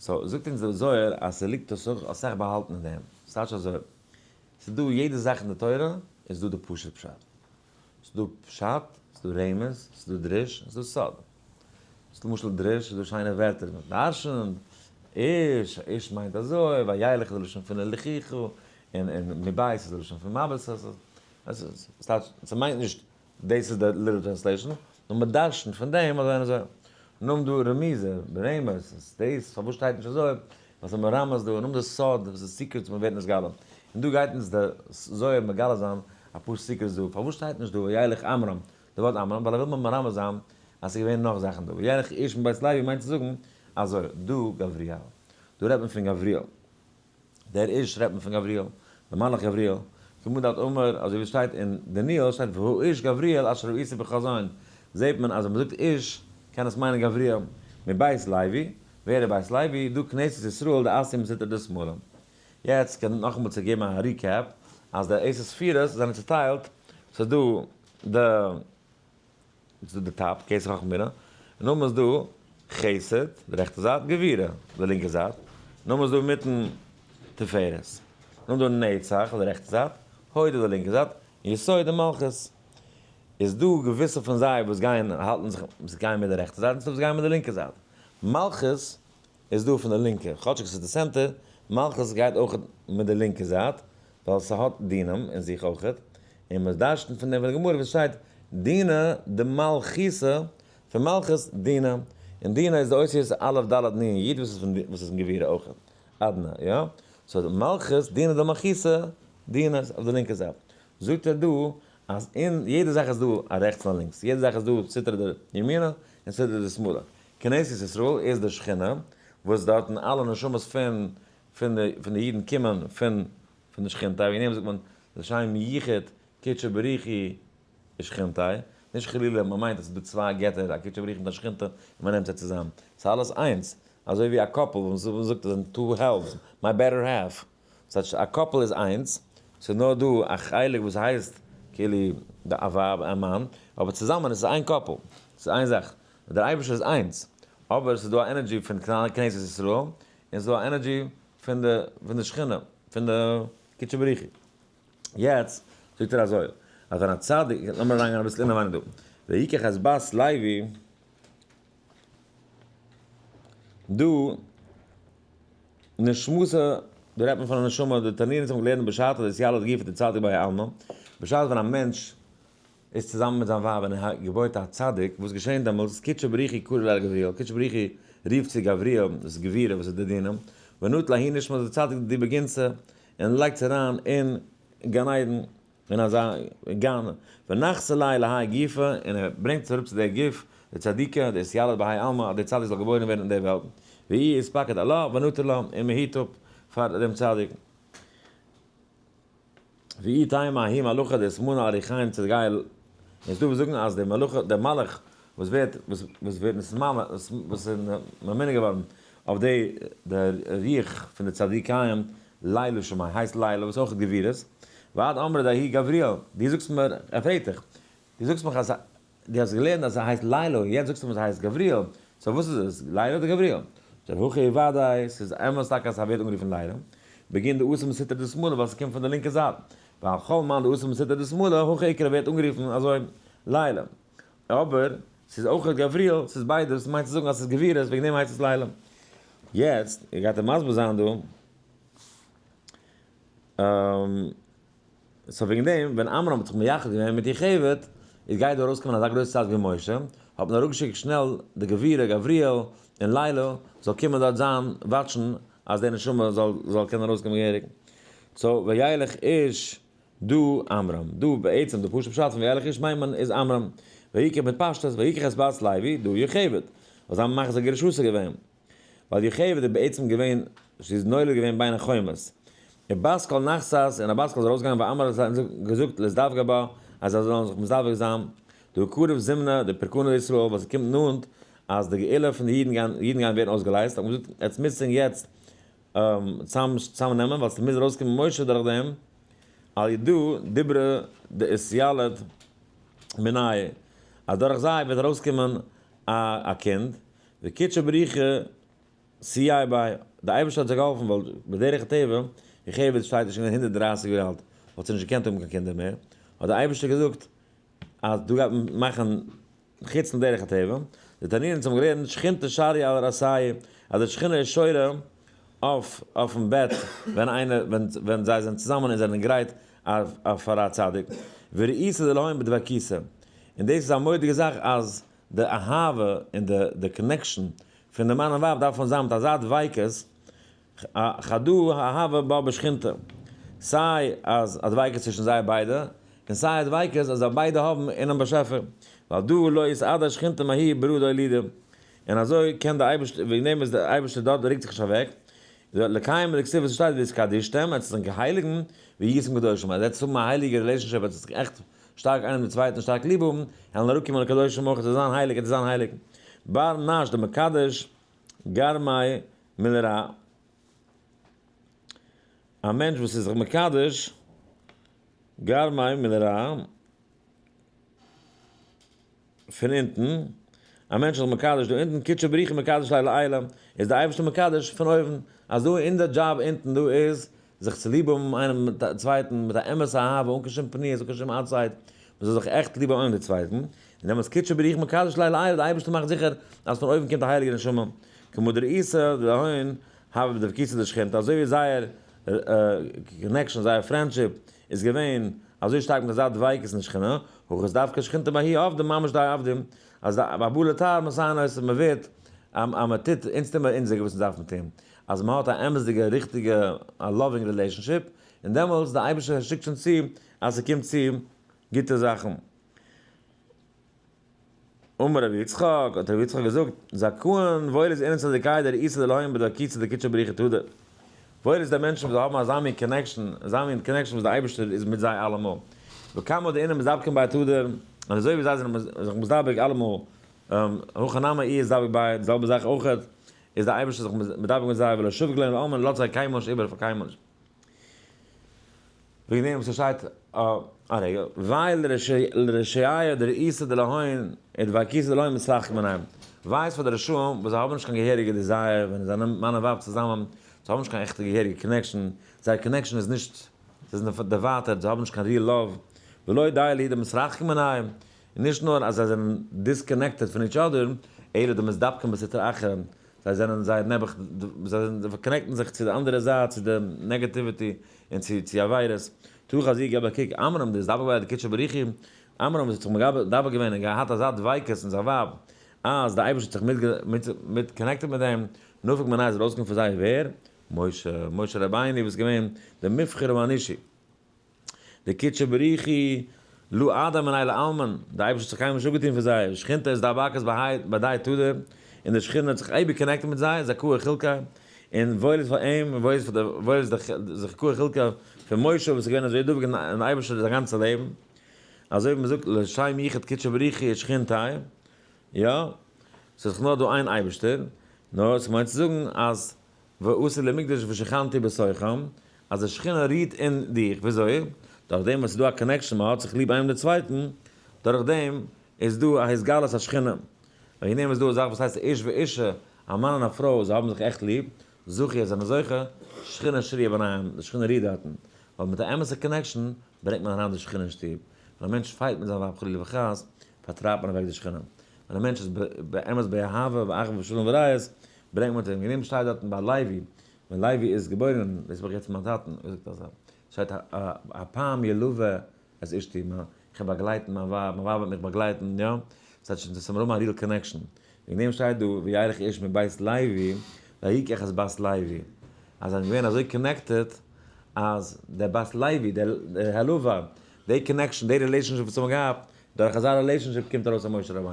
So זאגט אונז דער זוהר אז ס'ליגט אסאך באהאלטן אין דעם. ס'טייטש אזוי, ס'איז דא יעדע זאך אין די תורה איז דא די פשוט פשט. ס'איז דא פשט, ס'איז דא רמז, ס'איז דא דרוש, און ס'איז דא סוד. ס'איז למשל דרוש איז דא שיינע ווערטער, מען דרשנ'ט, איש, איש מיינט אזוי, וילך איז די לשון פון לחיכו, און מבית איז די לשון פון מבט, ס'טייטש, ס'מיינט נישט דאס איז די literal translation, נאר מען דרשנ'ט פון דעם אזוי און אזוי. נאכדעם דא רמיזה, רמז, איז דאס פארוואס שטייט נישט אזוי, ווייל ס'איז מרמז דא, נאכדעם די סוד, וואס איז secrets וואס ווערט נתגלה. און דא גייט אונז די זוהר מגלה זיין אפאר secrets דא, פארוואס שטייט נישט דא וילך עמרם, די ווארט עמרם, ווייל ער וויל מיר מרמז זיין אז ס'איז געווען נאך זאכן דא. וילך איש מבית לוי מיינט צו זאגן אזוי, דא גבריאל. דא רעדט מען פון גבריאל. דער איש רעדט מען פון גבריאל, דער מלאך גבריאל. כמובן דארט אמר, אזוי ווי שטייט אין דניאל, שטייט והוא איש גבריאל אשר ראיתי בחזון. זעט מען אז ווען מ'זאגט איש, קען עס מיינען גבריאל. מבית לוי, ווער איז בית לוי? דא כנסת ישראל, דאתיא מסטרא דשמאלא. יעצט קען נאכאמאל צו געבן א recap, אז די עשר ספירות זענען צוטיילט, ס'איז דא די, ס'איז דא די top, כתר חכמה בינה, און נאכדעם איז דא חסד, די רעכטע זייט, גבורה, די לינקע זייט, נאכדעם איז דא אינמיטן תפארת, נאכדעם איז דא נצח, די רעכטע זייט, הוד די לינקע זייט, און יסוד און מלכות. איז דא געוויסע פון זיי וואס גייען האלטן זיך, וואס גייען מיט די רעכטע זייט, און ס'דא וואס גייען מיט די לינקע זייט. מלכות איז דא פון די לינקע, כאטשיג ס'איז די center, מלכות גייט אויך מיט די לינקע זייט, ווייל ס'האט דינים אין זיך אויך, און מ'דרש'נט פון דעם פון די גמרא וואס שטייט דינא דמלכותא, פון מלכות דינא, און דינא איז די אותיות א' ד' נ' י' וואס איז פון וואס איז אין גבורה אויך, אדנא, יא? so מלכות, דינא דמלכותא, דינא איז אויף די לינקע זייט. זאגט ער דא אז אין יעדע זאך איז דא א רעכטס און א לינקס, יעדע זאך איז דא סטרא דימינא און סטרא דשמאלא. כנסת ישראל איז די שכינה, וואס דארטן אלע נשמות פון פון די פון די אידן קומען פון פון די שכינתא, וועגן דעם זאגט מען לשם יחוד קודשא בריך הוא ושכינתיה, נישט חלילה מען מיינט אז ס'איז דא צוויי געטער א קודשא בריך הוא מיט א שכינתא און מען נעמט זיי צוזאם, ס'איז אלעס איינס, אזוי ווי א couple וואס מען זאגט עס זענען two halves, my better half, ס'הייסט א couple איז איינס, ס'איז נאר דא א חלק וואס הייסט כאילו א ווייב און מאן, אבער צוזאמען איז עס איין couple, ס'איז איין זאך, דער אייבערשטער איז איינס, אבער ס'איז דא א energy פון כנסת ישראל, און ס'איז דא א energy פון די פון די שכינה, פון די קודשא בריך הוא. יעצט זאגט ער אזוי, אז ווען א צדיק, לאמיר אריינגיין אביסל אינעווייניג דא, ויקח את בת לוי, דא נשמתא, דא רעדט מען פון א נשמה, די תנאים האבן געלערנט בשעתא דאתיליד גופא דצדיק בהאי עלמא, בשעת ווען א מענטש איז צוזאמען מיט זיין ווייב און ער געבוירט א צדיק, וואס געשענט דעמאלטס? קודשא בריך הוא קרי ליה לגבריאל, קודשא בריך הוא רופט צו גבריאל, דאס איז גבורה וואס איז די דינים, ונטיל ההיא נשמתא דצדיק די בגנתא, און לייגט עס אריין אין גן עדן, אין אזא גן, ונחתי ליה להאי גופא, און ער ברענגט עס אראפ צו דער גוף, די צדיקה, דאתיליד בהאי עלמא, אז דער צדיק זאל געבוירן ווערן אין דער וועלט, ואיהו אתפקיד עלה ונטיל לה, און מען היט אפ פאר דעם צדיק. ואי תימא ההוא מלאכא דאתמנא על רוחייהון דצדיקיא, און ס'דא וואס זאגן אז דער מלאך, דער מלאך וואס ווערט, וואס ווערט נתמנה, וואס איז ממונה געווארן אויף די, די רוח פון די צדיקים, לילא שמיה, הייסט לילא, וואס אויך גבורות, ועד אמרי דההוא גבריאל, דו זאגסט מיר, ער פרעגט דיך, דו זאגסט מיך אז דו האסט געלערנט אז ס'הייסט לילא, און יעצט זאגסטו מיר ס'הייסט גבריאל, so וואס איז עס, לילא אדער גבריאל? זאגט ער, הכי ודאי, ס'איז אמת טאקע אז ס'ווערט אנגערופן לילא, בגין דאתא מסטרא דשמאלא ווייל ס'קומט פון די לינקע זייט, ועל כל מאן דאתא מסטרא דשמאלא, הכי אקרי ווערט אנגערופן אזוי לילא. אבער ס'איז אויך גבריאל, ס'איז ביידע, דאס מיינט צו זאגן אז ס'איז גבורות, וועגן דעם הייסט עס לילא. יעצט גייט ער מסביר זיין דא. so וועגן דעם ווען עמרם האט זיך מייחד געווען מיט יוכבד, איז גייט דא ארויסקומען אזא גרויסע צדיק ווי משה, האט מען אראפגעשיקט שנעל די גבורה גבריאל און לילא זאל קומען דארט זיין וואטשן אז די נשמה זאל זאל קענען ארויסקומען געהעריג. so וילך איש דא עמרם, דא בעצם די פשוט פשט פון וילך איש מיינט מען איז עמרם, ויקח מיט פשטות ויקח את בת לוי דא יוכבד, וואס זיין מחזור גרושתו געווען. ווייל יוכבד איז בעצם געווען, זי איז נולד געווען בין החומות. און בת קול נחתת, און א בת קול איז ארויסגעגאנגען ואמרה און געזאגט להזדווג בה, אז זיי זאלן זיך מזדווג זיין, דהא קריב זמנא דפורקנא לישראל, ווייל ס'קומט נאנט אז די גאולה פון די אידן גייען, אידן גייען ווערן אויסגעלייזט, האט מען געזאגט, עטס מוזט זיך יעצט צוזאמען נעמען, ווייל ס'מוז ארויסקומען משה דורך דעם, על ידא דיברא דאתיליד מינייהו, אז דורך זיי וועט ארויסקומען א קינד, וקודשא בריך הוא סייע ביה, די אייבערשטער האט זיי געהאלפן ווייל בדרך הטבע, יוכבד שטייט איז שוין געווען 130 יאר אלט, האט זי נישט געקענט האבן קיין קינדער מער, האט די אייבערשטער געזאגט אז דא גייט מען מאכן חוץ מדרך הטבע, די תנאים האבן געלערנט שכינתא שריא על ערסייהו, אז די שכינה איז שורה אויף אויפן בעט ווען איינער ווען זיי זענען צוזאמען און זענען גרייט פאר א צדיק, וראיתא דלהון בדבקותא, און דאס איז א מורא'דיגע זאך אז די אהבה און די די connection פון די מאן און ווייב דארף מען זיין מיט אזא דביקות, חדא אהבה בה בשכינתא, סיי אז א דביקות צווישן זיי ביידע, און סיי א דביקות אז זיי ביידע האבן אינעם באשעפער, ווייל דא לא אתעדש שכינתא מהאי ברא דאולידא. און אזוי קען דער אייבערשטער, וועגן דעם איז דער אייבערשטער דארט, ער רוקט זיך נישט אוועק. לקיים דכתיב וואס שטייט והתקדשתם, עטס זיך געהייליגן, והייתם קדושים, אז עטס האבן א הייליגע relationship, עטס זיך עכט שטארק איינעם דעם צווייטן שטארק ליב האבן, וועלן אראפקומען לקדושים אויך צו זיין הייליג, עטס זיין הייליג. בר נש דמקדש גרמיה מלרע. א מענטש וואס איז זיך מקדש גרמיה מלרע פון אונטן, א מענטש איז מקדש דא אונטן, קודשא בריך הוא מקדש ליה לעילא, איז דער אייבערשטער מקדש פון אויבן, אז דא אין די דזשאב אונטן דא איז זיך צו ליב האבן איינעם מיט א צווייטן מיט א אמת'ע אהבה אן קיין שום פניות אן קיין שום outside, מען זאל זיך עכט ליב האבן איינעם די צווייטן, און דעמאלטס קודשא בריך הוא מקדש ליה לעילא, דער אייבערשטער מאכט זיכער אז פון אויבן קומט א הייליגע נשמה, כמו דרעותא דלהון הוה בדבקותא דשכינתא, אזוי ווי זייער connection, זייער friendship איז געווען אזוי שטארק מיט אזא דביקות אין שכינה, הכא אתדבקה שכינתא בההוא עבדא ממש דהאי עבדים, אז די הבא לטהר מסייעין אותו, מען ווערט אז מען טוט, אונז טוהן מיר אונזעריגע וואס אונז דארפן טוהן, אז מען האט א אמת'דיגע ריכטיגע א loving relationship, און דעמאלטס די אייבערשטער שיקט שוין צו אז ס'קומט צו גוטע זאכן. אמר רבי יצחק, האט רבי יצחק געזאגט, זכאין, וואויל איז אינון צדיקי דרעותא דלהון בדבקותא דקודשא בריך הוא תדיר. וואויל איז די מענטשן וואס האבן אזא מין connection, אזא מין connection וואס דער אייבערשטער איז מיט זיי אלעמאל. וכמה דאינון מתדבקין ביה תדיר, און אזוי ווי זיי זענען זיך מתדבק אלעמאל, הכי נמי איהו אתדבק ביה, די זעלבע זאך אויך איז דער אייבערשטער זיך מתדבק מיט זיי, ולא שביק לון לעלמין, לאזט זיי קיינמאל נישט איבער פאר קיינמאל נישט. וועגן דעם וואס עס שטייט א רגע, ווייל לרשיעיא דרעותא דלהון ודבקותא דלהון מתרחק מנייהו, וויי איז פאר די רשעים וואס זיי האבן נישט קיין געהעריגע desire ווען זיי זענען מאן און ווייב צוזאמען, זיי האבן נישט קיין עכטע געהעריגע connection, זייער connection איז נישט, זיי זענען דערווייטערט, זיי האבן נישט קיין real love, ולא די להו דמתרחקין מנייהו, און נישט נאר אז זיי זענען disconnected פון each other, אלא דמתדבקין בסטרא אחרא, זיי זענען זייער נעבעך, זיי connect ן זיך צו די אנדערע זייט, צו די negativity און צו עבירות. תא חזי געב א קוק, עמרם דאתדבק ביה דקודשא בריך הוא, עמרם וואס האט זיך מדבק געווען און געהאט אזא דביקות אין זיין ווייב, אז די אייבערשטער האט זיך מיט connected מיט דעם, נפק מינייהו איז ארויסגעקומען פון זיי ווער? משה, משה רבינו וואס איז געווען דער מבחר האנושי. דקודשא בריך הוא לא אדע מינייהו לעלמין, די אייבערשטער האט זיך קיינמאל נישט אפגעטון פון זיי, שכינתא אתדבקת בהדייהו תדיר, און די שכינה האט זיך אייביג connected מיט זיי, זכאה חולקיה, און וואויל איז פאר אים, און וואויל איז פאר די, וואויל איז די זכאה חולקיה פון משה וואס איז געווען אזוי דבוק אין אייבערשטער זיין גאנצע לעבן, אזוי ווי מען זאגט לשם יחוד קודשא בריך הוא ושכינתיה, יא, ס'איז דאך נאר דא איין אייבערשטער, נאר ס'מיינט צו זאגן אז ועשו לי מקדש ושכנתי בתוכם, אז די שכינה רוהט אין דיך, וויאזוי? דורך דעם וואס ס'איז דא א connection, מען האט זיך ליב איינעם דעם צווייטן, דורך דעם איז דא א התגלות השכינה. וועגן דעם איז דא א זאך וואס הייסט איש ואישה, א מאן און א פרוי, זיי האבן זיך עכט ליב, זכו, זיי זענען זוכה, שכינה שרויה ביניהם, די שכינה רוהט דארטן. ווייל מיט א אמת'ע connection ברענגט מען אריין די שכינה אין שטוב. ווען א מענטש fight מיט זיין ווייב חלילה וחס, פארטרייבט מען אוועק די שכינה. ווען א מענטש איז באמת באהבה ואחווה ושלום ורעות, ברענגט מען אים, גענומען שטייט דארטן ביי לוי, ווען לוי איז געבוירן, דאס האב איך געהערט פון מיין טאטן, ער זאגט אזוי, שטייט הפעם ילוה את אשתי, איך וועל באגלייטן מיין ווייב, מיין ווייב וועט מיך באגלייטן, יא, ס'הייסט שוין ס'מיר האבן א real connection, וועגן דעם שטייט דא וילך איש מבית לוי ויקח את בת לוי, אז זיי זענען געווען אזוי connected אז דער בת לוי, דער הלוה, די connection, די relationship וואס זיי האבן געהאט, דורך אזא relationship קומט ארויס א משה רבינו.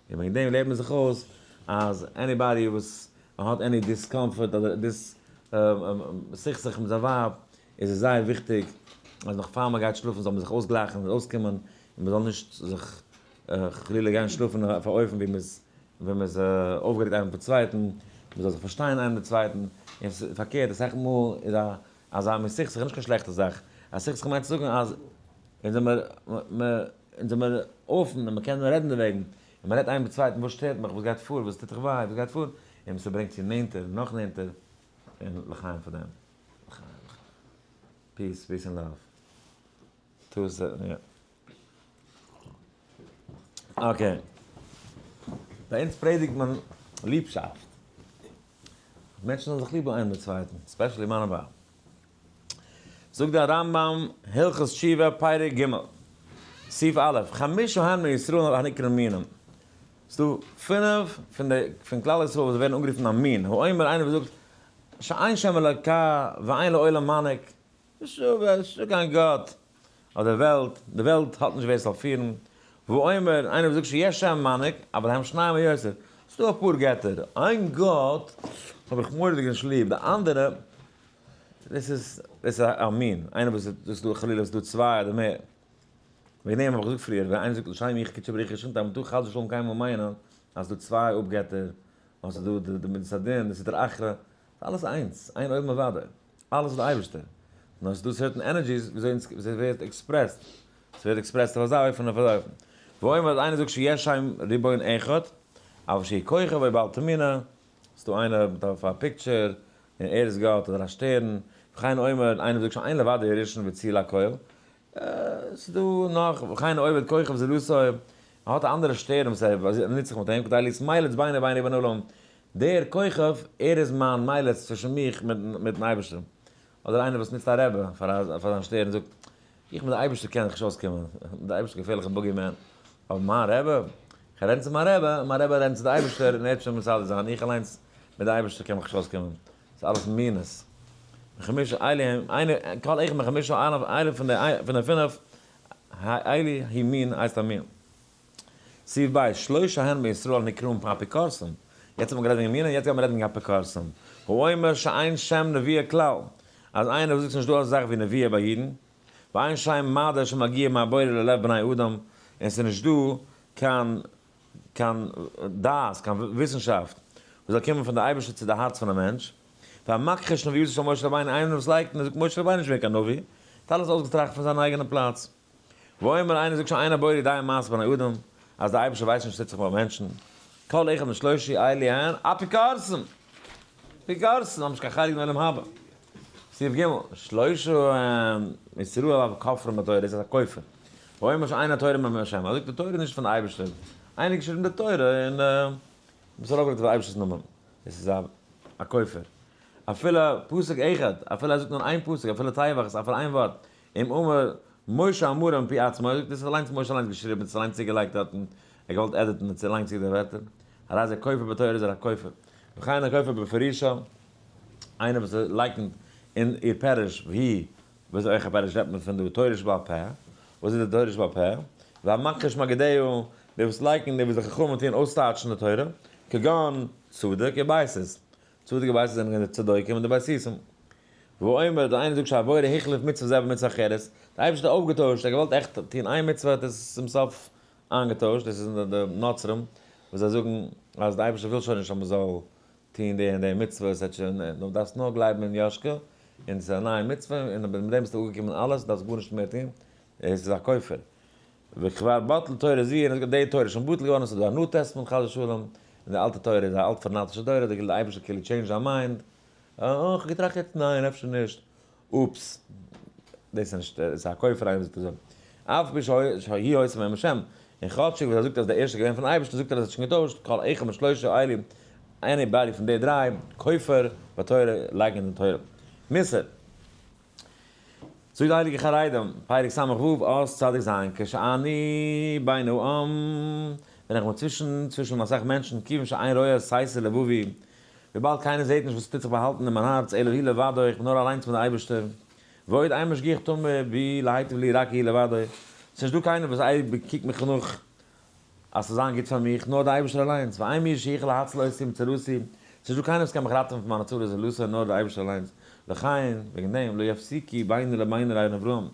און וועגן דעם לערנט מען זיך אויס אז anybody וואס האט any discomfort אדער דיס סכסוך מיט זיין ווייב איז עס זייער וויכטיג אז נאך פאר מען גייט שלאפן זאל מען זיך אויסגלייכן און אויסקומען און מען זאל נישט זיך חלילה גיין שלאפן אויף א אופן ווי מען איז ווען מען איז אויפגערעגט איינער מיטן צווייטן, מען זאל זיך פארשטיין איינער מיטן צווייטן, און פארקערט אסאך מאל איז א אזא מין סכסוך איז נישט קיין שלעכטע זאך, א סכסוך מיינט צו זאגן אז אונז זעמער אונז זעמער אפן און מ'קען רעדן דערוועגן, און מ'רעדט איינער מיטן צווייטן וואס שטערט מיך, וואס גייט פאר, וואס טוט דיך וויי, וואס גייט פאר, און ס'ברענגט צו נענטער און נאך נענטער, און לחיים פאר דעם. לחיים לחיים. peace, peace and love. טו עס, יא. okay. ביי אונז פרעדיגט מען ליבשאפט. מענטשן זאלן זיך ליב האבן איינער מיט צווייטן, especially מאן און ווייב. זאגט דער רמב ם, הלכות תשובה, פרק ג', סעיף א', חמשה הן מישראל הנקראים מינים. ס'דא פינף פון די פון כלל ישראל וואס ווערן אנגערופן א מין, האומר איינער וואס זאגט שאין שם אלוקה ואין לעולם מנהיג, נישטא קיין גאט אויף דער וועלט, די וועלט האט נישט ווער ס'זאל פירן, והאומר איינער וואס זאגט שיש שם מנהיג, אבל הם שניים או יותר, ס'דא אפאר געטער, איין גאט האב איך מורא'דיג נישט ליב, די אנדערע, דאס איז, דאס איז א מין, איינער וואס איז דא חלילה ס'דא צוויי אדער מער. וועגן דעם האב איך געזאגט פריער, ווען איינער זאגט לשם יחוד קודשא בריך הוא ושכינתיה, מ'טאר חס ושלום קיינמאל מיינען אז ס'דא צוויי אפגעטער, און ס'דא די מדת הדין, די סטרא אחרא, ס'איז אלעס איינס, אין עוד מלבדו, אלעס איז די אייבערשטער, נאר ס'דא certain energies וויאזוי ס'ווערט expressed, ס'ווערט expressed אויף אזא אופן און אויף אזא אופן. ואומר אז איינער זאגט שיש שם ריבון אחד, אבל שהוא כוכב או בעל תמונה, ס'דא איינער מיט א picture און ער איז גאט אדער א שטערן, וכן אומר איינער זאגט שאין לבדו הראשון ואציל הכל, ס'איז דא נאך, וכן עובד כוכב זולתו, ער האט א אנדערע שטערן וואס ער נוצט זיך מיט אים, כדי להיות מליץ ביני ובינו ובין העולם, דער כוכב, ער איז מיין מליץ צווישן מיך מיטן אייבערשטען. אדער איינער וואס נוצט א רבי פאר זיין שטערן זאגט, איך מיט די אייבערשטער קען זיך נישט אויסקומען, די אייבערשטער איז געפערליכע bogeyman, אבער מיין רבי, איך רעד צו מיין רבי, מיין רבי רעדט צו די אייבערשטער און ער וועט שוין מסדר זיין, איך אליינס מיט די אייבערשטער קען מיך נישט אויסקומען. ס'איז אלעס מינות. מחמשה אלו הם, איינער, כל אחד מחמשה אלו, איינער פון די, פון די פינף, אלו הוא מין הייסט א מין. סעיף ב', שלושה הן בישראל נקראים אפיקורסים. יעצט האט מען גערעדט וועגן מינים, יעצט גייט מען רעדן וועגן אפיקורסים. האומר שאין שם נבואה כלל. אז איינער וואס זאגט ס'נישט דא אזא זאך ווי נבואה ביי אידן. ואין שם מדע שמגיע מהבורא ללב בני אדם, און ס'איז נישט דא קיין קיין דעת, קיין וויסנשאפט, וואס זאל קומען פון די אייבערשטער צו די הארץ פון א מענטש. והמכחיש נביאותו של משה רבינו, איינער וואס לייקנט און זאגט משה רבינו איז נישט געווען קיין נביא, האט אלעס אויסגעטראכט פון זיין אייגענע פלאץ. ואומר, איינער זאגט שאין הבורא יודע מעשה בני אדם, אז די אייבערשטער ווייסט נישט וואס טוט זיך ביי מענטשן. כל אחד משלושה אלו הן אפיקורסים! אפיקורסים האבן נישט קיין חלק אין עולם הבא. סעיף ג', שלושה ישראל אף כופרים בתורה, דאס איז א כופר. ואומר שאין התורה מעם השם, ער זאגט די תורה איז נישט פון די אייבערשטער, איינער געשריבן די תורה און מ'האט ארויפגעלייגט אויף די אייבערשטער'ס נאמען, דאס איז א כופר. אפילו פסוק אחד, אפילו ער זאגט נאר איין פסוק, אפילו תיבה, אפילו איין ווארט, אם אמר משה אמרה מפי עצמו, ער זאגט דאס איז אליינס משה אליינס געשריבן, עס איז אליינס צוגעלייגט דארטן, ער האט געוואלט edit ן און צולייגט צו די ווערטער, הרי זה כופר בתורה איז ער א כופר. וכן הכופר בפירושה. איינער וואס לייקנט אין איר פירוש והיא וואס אויך א פירוש רעדט מען פון די תורה שבעל פה, וואס איז די תורה שבעל פה? והמכחיש מגידהו, די וואס לייקענען די וואס די חכמים טוען אויסטייטשן די תורה, כגון צדוק ובייתוס, צדוק ובייתוס זענען געווען די צדוקים און די בייתוסים. ואומר, די איינער זאגט שהבורא החליף מצוה זה במצוה אחרת, די אייבערשטער האט אויפגעטוישט, ער האט געוואלט עכט טון איין מצוה האט עס צום סוף איינגעטוישט, דאס איז די נוצרים וואס זיי זאגן אז די אייבערשטער וויל שוין נישט אז מען זאל טוהן די און די מצוות, עס שוין, דו דארפסט נאר גלייבן אין יאשקע, און עס איז א נייע מצוה, און מיט דעם ביסטו אפגעקומען אלעס, דארפסט גארנישט מער טוהן, עס איז א כופר. וכבר בטל תורה זו, און די תורה איז שוין בטל געווארן, עס איז דא א New Testament חס ושלום, און די אלטע תורה איז א אלט פאנאטישע תורה, די אייבערשטער כאילו change זיין mind, אה, איך האב געטראכט יעצט ניין אפשר נישט, oops, דאס איז נישט, עס איז א כופר איינער וואס זאגט אזוי. אף על פי שהיא היתה מעם השם, און כאטשיג וואס ער זאגט אז די ערשטע איז געווען פון אייבערשטן זאגט ער אז עס האט שוין געטוישט, כל אחד משלושה אלו, anybody פון די דריי, כופר בתורה, לייקנט אין תורה. מוסר. זאגט די הייליגע חרדים, פרק ס"ו, אות צדיק ז', כשאני בין העם, ווען איך בין צווישן צווישן אסאך מענטשן, כיוון שאין רואה סתר לבבי, וויבאלד קיינער זעט נישט וואס עס טוט זיך באהאלטן אין מיין הארץ, אלא הוא לבדו, איך בין נאר אליינס מיט די אייבערשטער, ועוד אין משגיח תמיד בי להיטיב לי רק הוא לבדו, ס'איז נישט דא קיינער וואס אייביג קוקט מיך נאך אז ס'זאל זיין גוט פאר מיך, נאר די אייבערשטער אליינס, ואין מי שיכול להציל אותי מצרותי, ס'איז נישט דא קיינער וואס קען מיך ראטעווען פון מיינע צרות זולתו, נאר די אייבערשטער אליינס, לכן, וועגן דעם, לא יפסיקו ביני לבין הנבראים,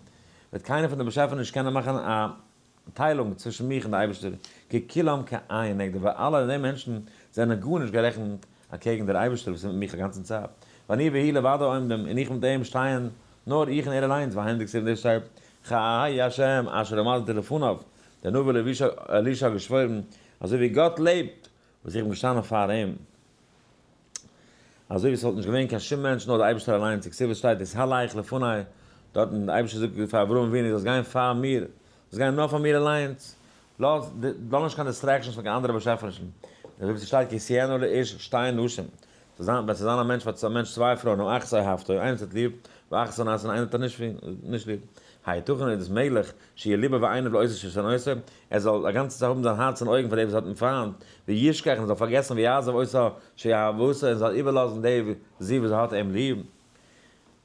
וועט קיינער פון די באשעפער נישט קענען מאכן א טיילונג צווישן מיך און די אייבערשטער, כי כולם כאין נגדו, ווייל אלע די מענטשן זענען גארנישט גערעכנט אקעגן דער אייבערשטער וואס איז מיט מיך א גאנצן צייט, ואני והוא לבדו עומדים, און איך מיט אים שטייען, נאר איך און ער אליינס, והיינו דכתיב און דאס שטייט, חי ה' אשר עמדתי לפניו, דער נביא אלישע האט געשוואוירן, אזוי ווי גאט לעבט, וואס איך בין געשטאנען פאר אים, אזוי ווי עס וואלט נישט געווען קיין שום מענטש נאר דער אייבערשטער אליינס, וכתיב עס שטייט התהלך לפני, דארטן דער אייבערשטער זאגט פאר אברהם אבינו זאלסט גיין פאר מיר, זאלסט גיין נאר פאר מיר אליינס, לאז לאז נישט קיין distractions פון קיין אנדערע באשעפענישן, אזוי ווי ס'שטייט כי תהיינה לאיש שתי נשים, זאל זיין ווען ס'זאל זיין א מענטש פאר א מענטש צוויי פרויען או אחת אוהבתו, איינער האט ליב, ואחת שונאתו און איינער האט ער נישט ליב. היתכן איז דאס מעגליך, שיהיה לבו ועיניו לאותה ששונאתו, ער זאל א גאנצע צייט האבן זיין הארץ און אויגן פאר די וואס האט אים פיינט, וישכח און זאל פארגעסן ויעזוב אותה שאהבתו און זאל איבערלאזן די זי וואס האט אים ליב.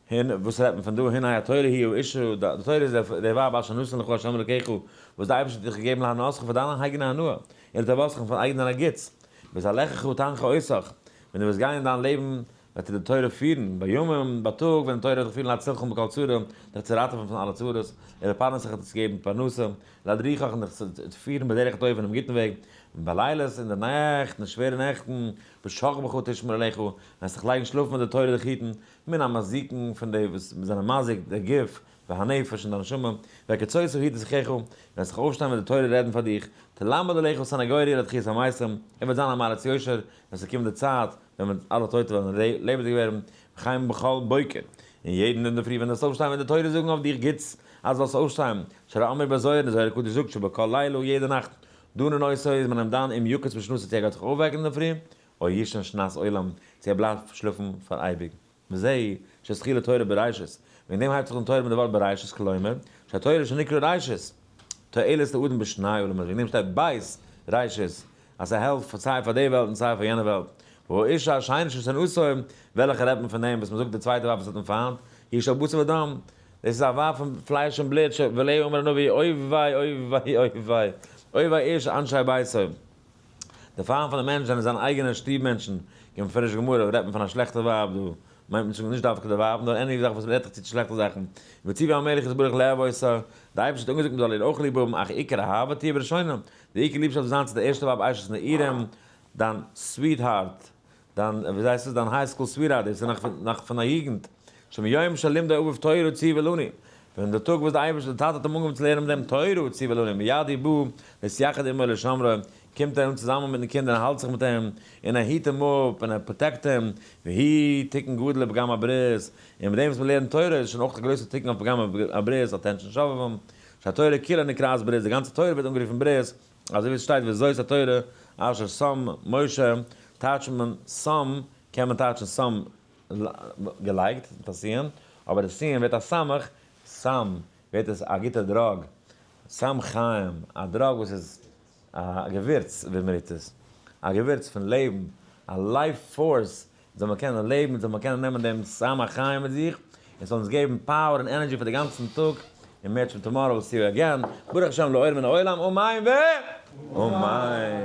הן, וואס רעדט מען פון דא, הנה התורה היא האשה, די תורה איז די ווייב אשר נתן לך ה' אלוקיך, וואס די אייבערשטער האט דיך געגעבן להנאתך פאר דיין אייגענע הנאה, ולטובתך און פאר אייגענע גוטס. בהתהלכך תנחה אותך, ווען דו וועסט גיין אין דיין לעבן וועט דיר די תורה פירן, בימים, בייטאג, ווען די תורה וועט דיך פירן להצילך מכל צרה, דיך צו ראטעווען פון אלע צרות, ולפרנסך דיך צו געבן פרנסה, להדריכך און דיך צו פירן בדרך הטוב אינעם גוטן וועג, בלילות, אין די נעכט, אין די שווערע נעכטן, בשכבך תשמור עליך, וועסט דיך לייגן שלאפן וועט די תורה דיך היטן, מן המזיקין, פון די וואס זענען מזיק די גוף, והנפש און די נשמה, והקיצות היט זכרך, וועסט זיך אויפשטיין וועט די תורה רעדן פאר דיך, תלמד עליך סניגוריה לתחיית המתים, ער וועט זיין א מעריץ יושר, ווען ס'קומט די צייט, ווען מען אלע טויטע וועלן לעבעדיג ווערן, וכן בכל בוקר, און יעדן אינדערפרי ווען דו וועסט אויפשטיין וועט די תורה זאגן אויף דיך גוטס, אז זאלסט אויפשטיין, שהרי אמרו בזוהר, די זוהר הקדוש זאגט שבכל לילה, יעדע נאכט, דנין אותו איז מען אים דן אם יקוץ משנתו צו ער גייט זיך אויפוועקן אינדערפרי, או יישן שנת עולם, צו ער בלייבט שלאפן פאר אייביג. וזהו שהתחילה תורה בראשית, וועגן דעם הייבט זיך אן תורה מיט די ווארט בראשית כלומר, שהתורה שנקרא ראשית, תועלת לאדם בשני עולמות, וועגן דעם שטייט בית ראשית, אז ס'העלפט סיי פאר די וועלט און סיי פאר יענע וועלט. והאישה השנית ששנאתו, וועלכע רעדט מען פון דעם וואס מ'זאגט די צווייטע ווייב וואס האט אים פיינט, היא של בשר ודם, דאס איז א ווייב פון פלייש און בלוט, ועליה אמר הנביא, אוי וויי אוי וויי אוי וויי, אוי וויי איש אנשי ביתו. די פיינט פון די מענטש זענען זיינע אייגענע שטוב מענטשן, כמפורש גמרא, רעדט מען פון א שלעכטע ווייב דא, מיינט מען שוין נישט דווקא די ווייב, נאר any זאך וואס רעדט דיך צו צו שלעכטע זאכן. וציוה המלך יתברך לאהוב אותה, די אייבערשטער האט אנגעזאגט מען זאל איר אויך ליב האבן, אך עיקר אהבה תהיה בראשונה, די עיקר ליבשאפט זאל זיין צו די ערשטע ווייב אשת נעורים, דיין sweetheart, דיין, ווי הייסט עס, דיין high school sweetheart, דאס איז נאך נאך פון א יוגנט, שמיום שלימדו אביו תורה ציוה לנו, פון די טאג וואס די אייבערשטער די טאטע האט אים אנגעהויבן צו לערנען מיט אים תורה ציוה לנו, מיד הוא בא להתייחד עמו לשמרו, קומט ער אן צוזאמען מיטן קינד און ער האלט זיך מיט אים, און ער היט אים אפ, און ער protect אים, והוא תיקון גדול לפגם הברית, און מיט דעם וואס מען לערנט תורה איז שוין אויך א גרויסע תיקון אויף פגם הברית, attention שובבים, שהתורה כולה נקראת ברית, די גאנצע תורה ווערט אנגערופן ברית, אזוי ווי עס שטייט וזאת התורה אשר שם משה, טייטשט מען שם, קען מען טייטשן שם געלייגט מיט א סיען, אבער די סיען ווערט א סמך, סם ווערט עס א גוטע drug, סם חיים, א drug וואס איז א געווירץ ווי מען רופט עס, א געווירץ פון לעבן, א life force, זאל מען קענען לעבן, זאל מען קענען נעמען דעם סם החיים מיט זיך, און ס'זאל אונז געבן power און energy פאר די גאנצן טאג, און מערטשעם tomorrow see you again, ברוך השם לעולם מן העולם, אמן ו אמן!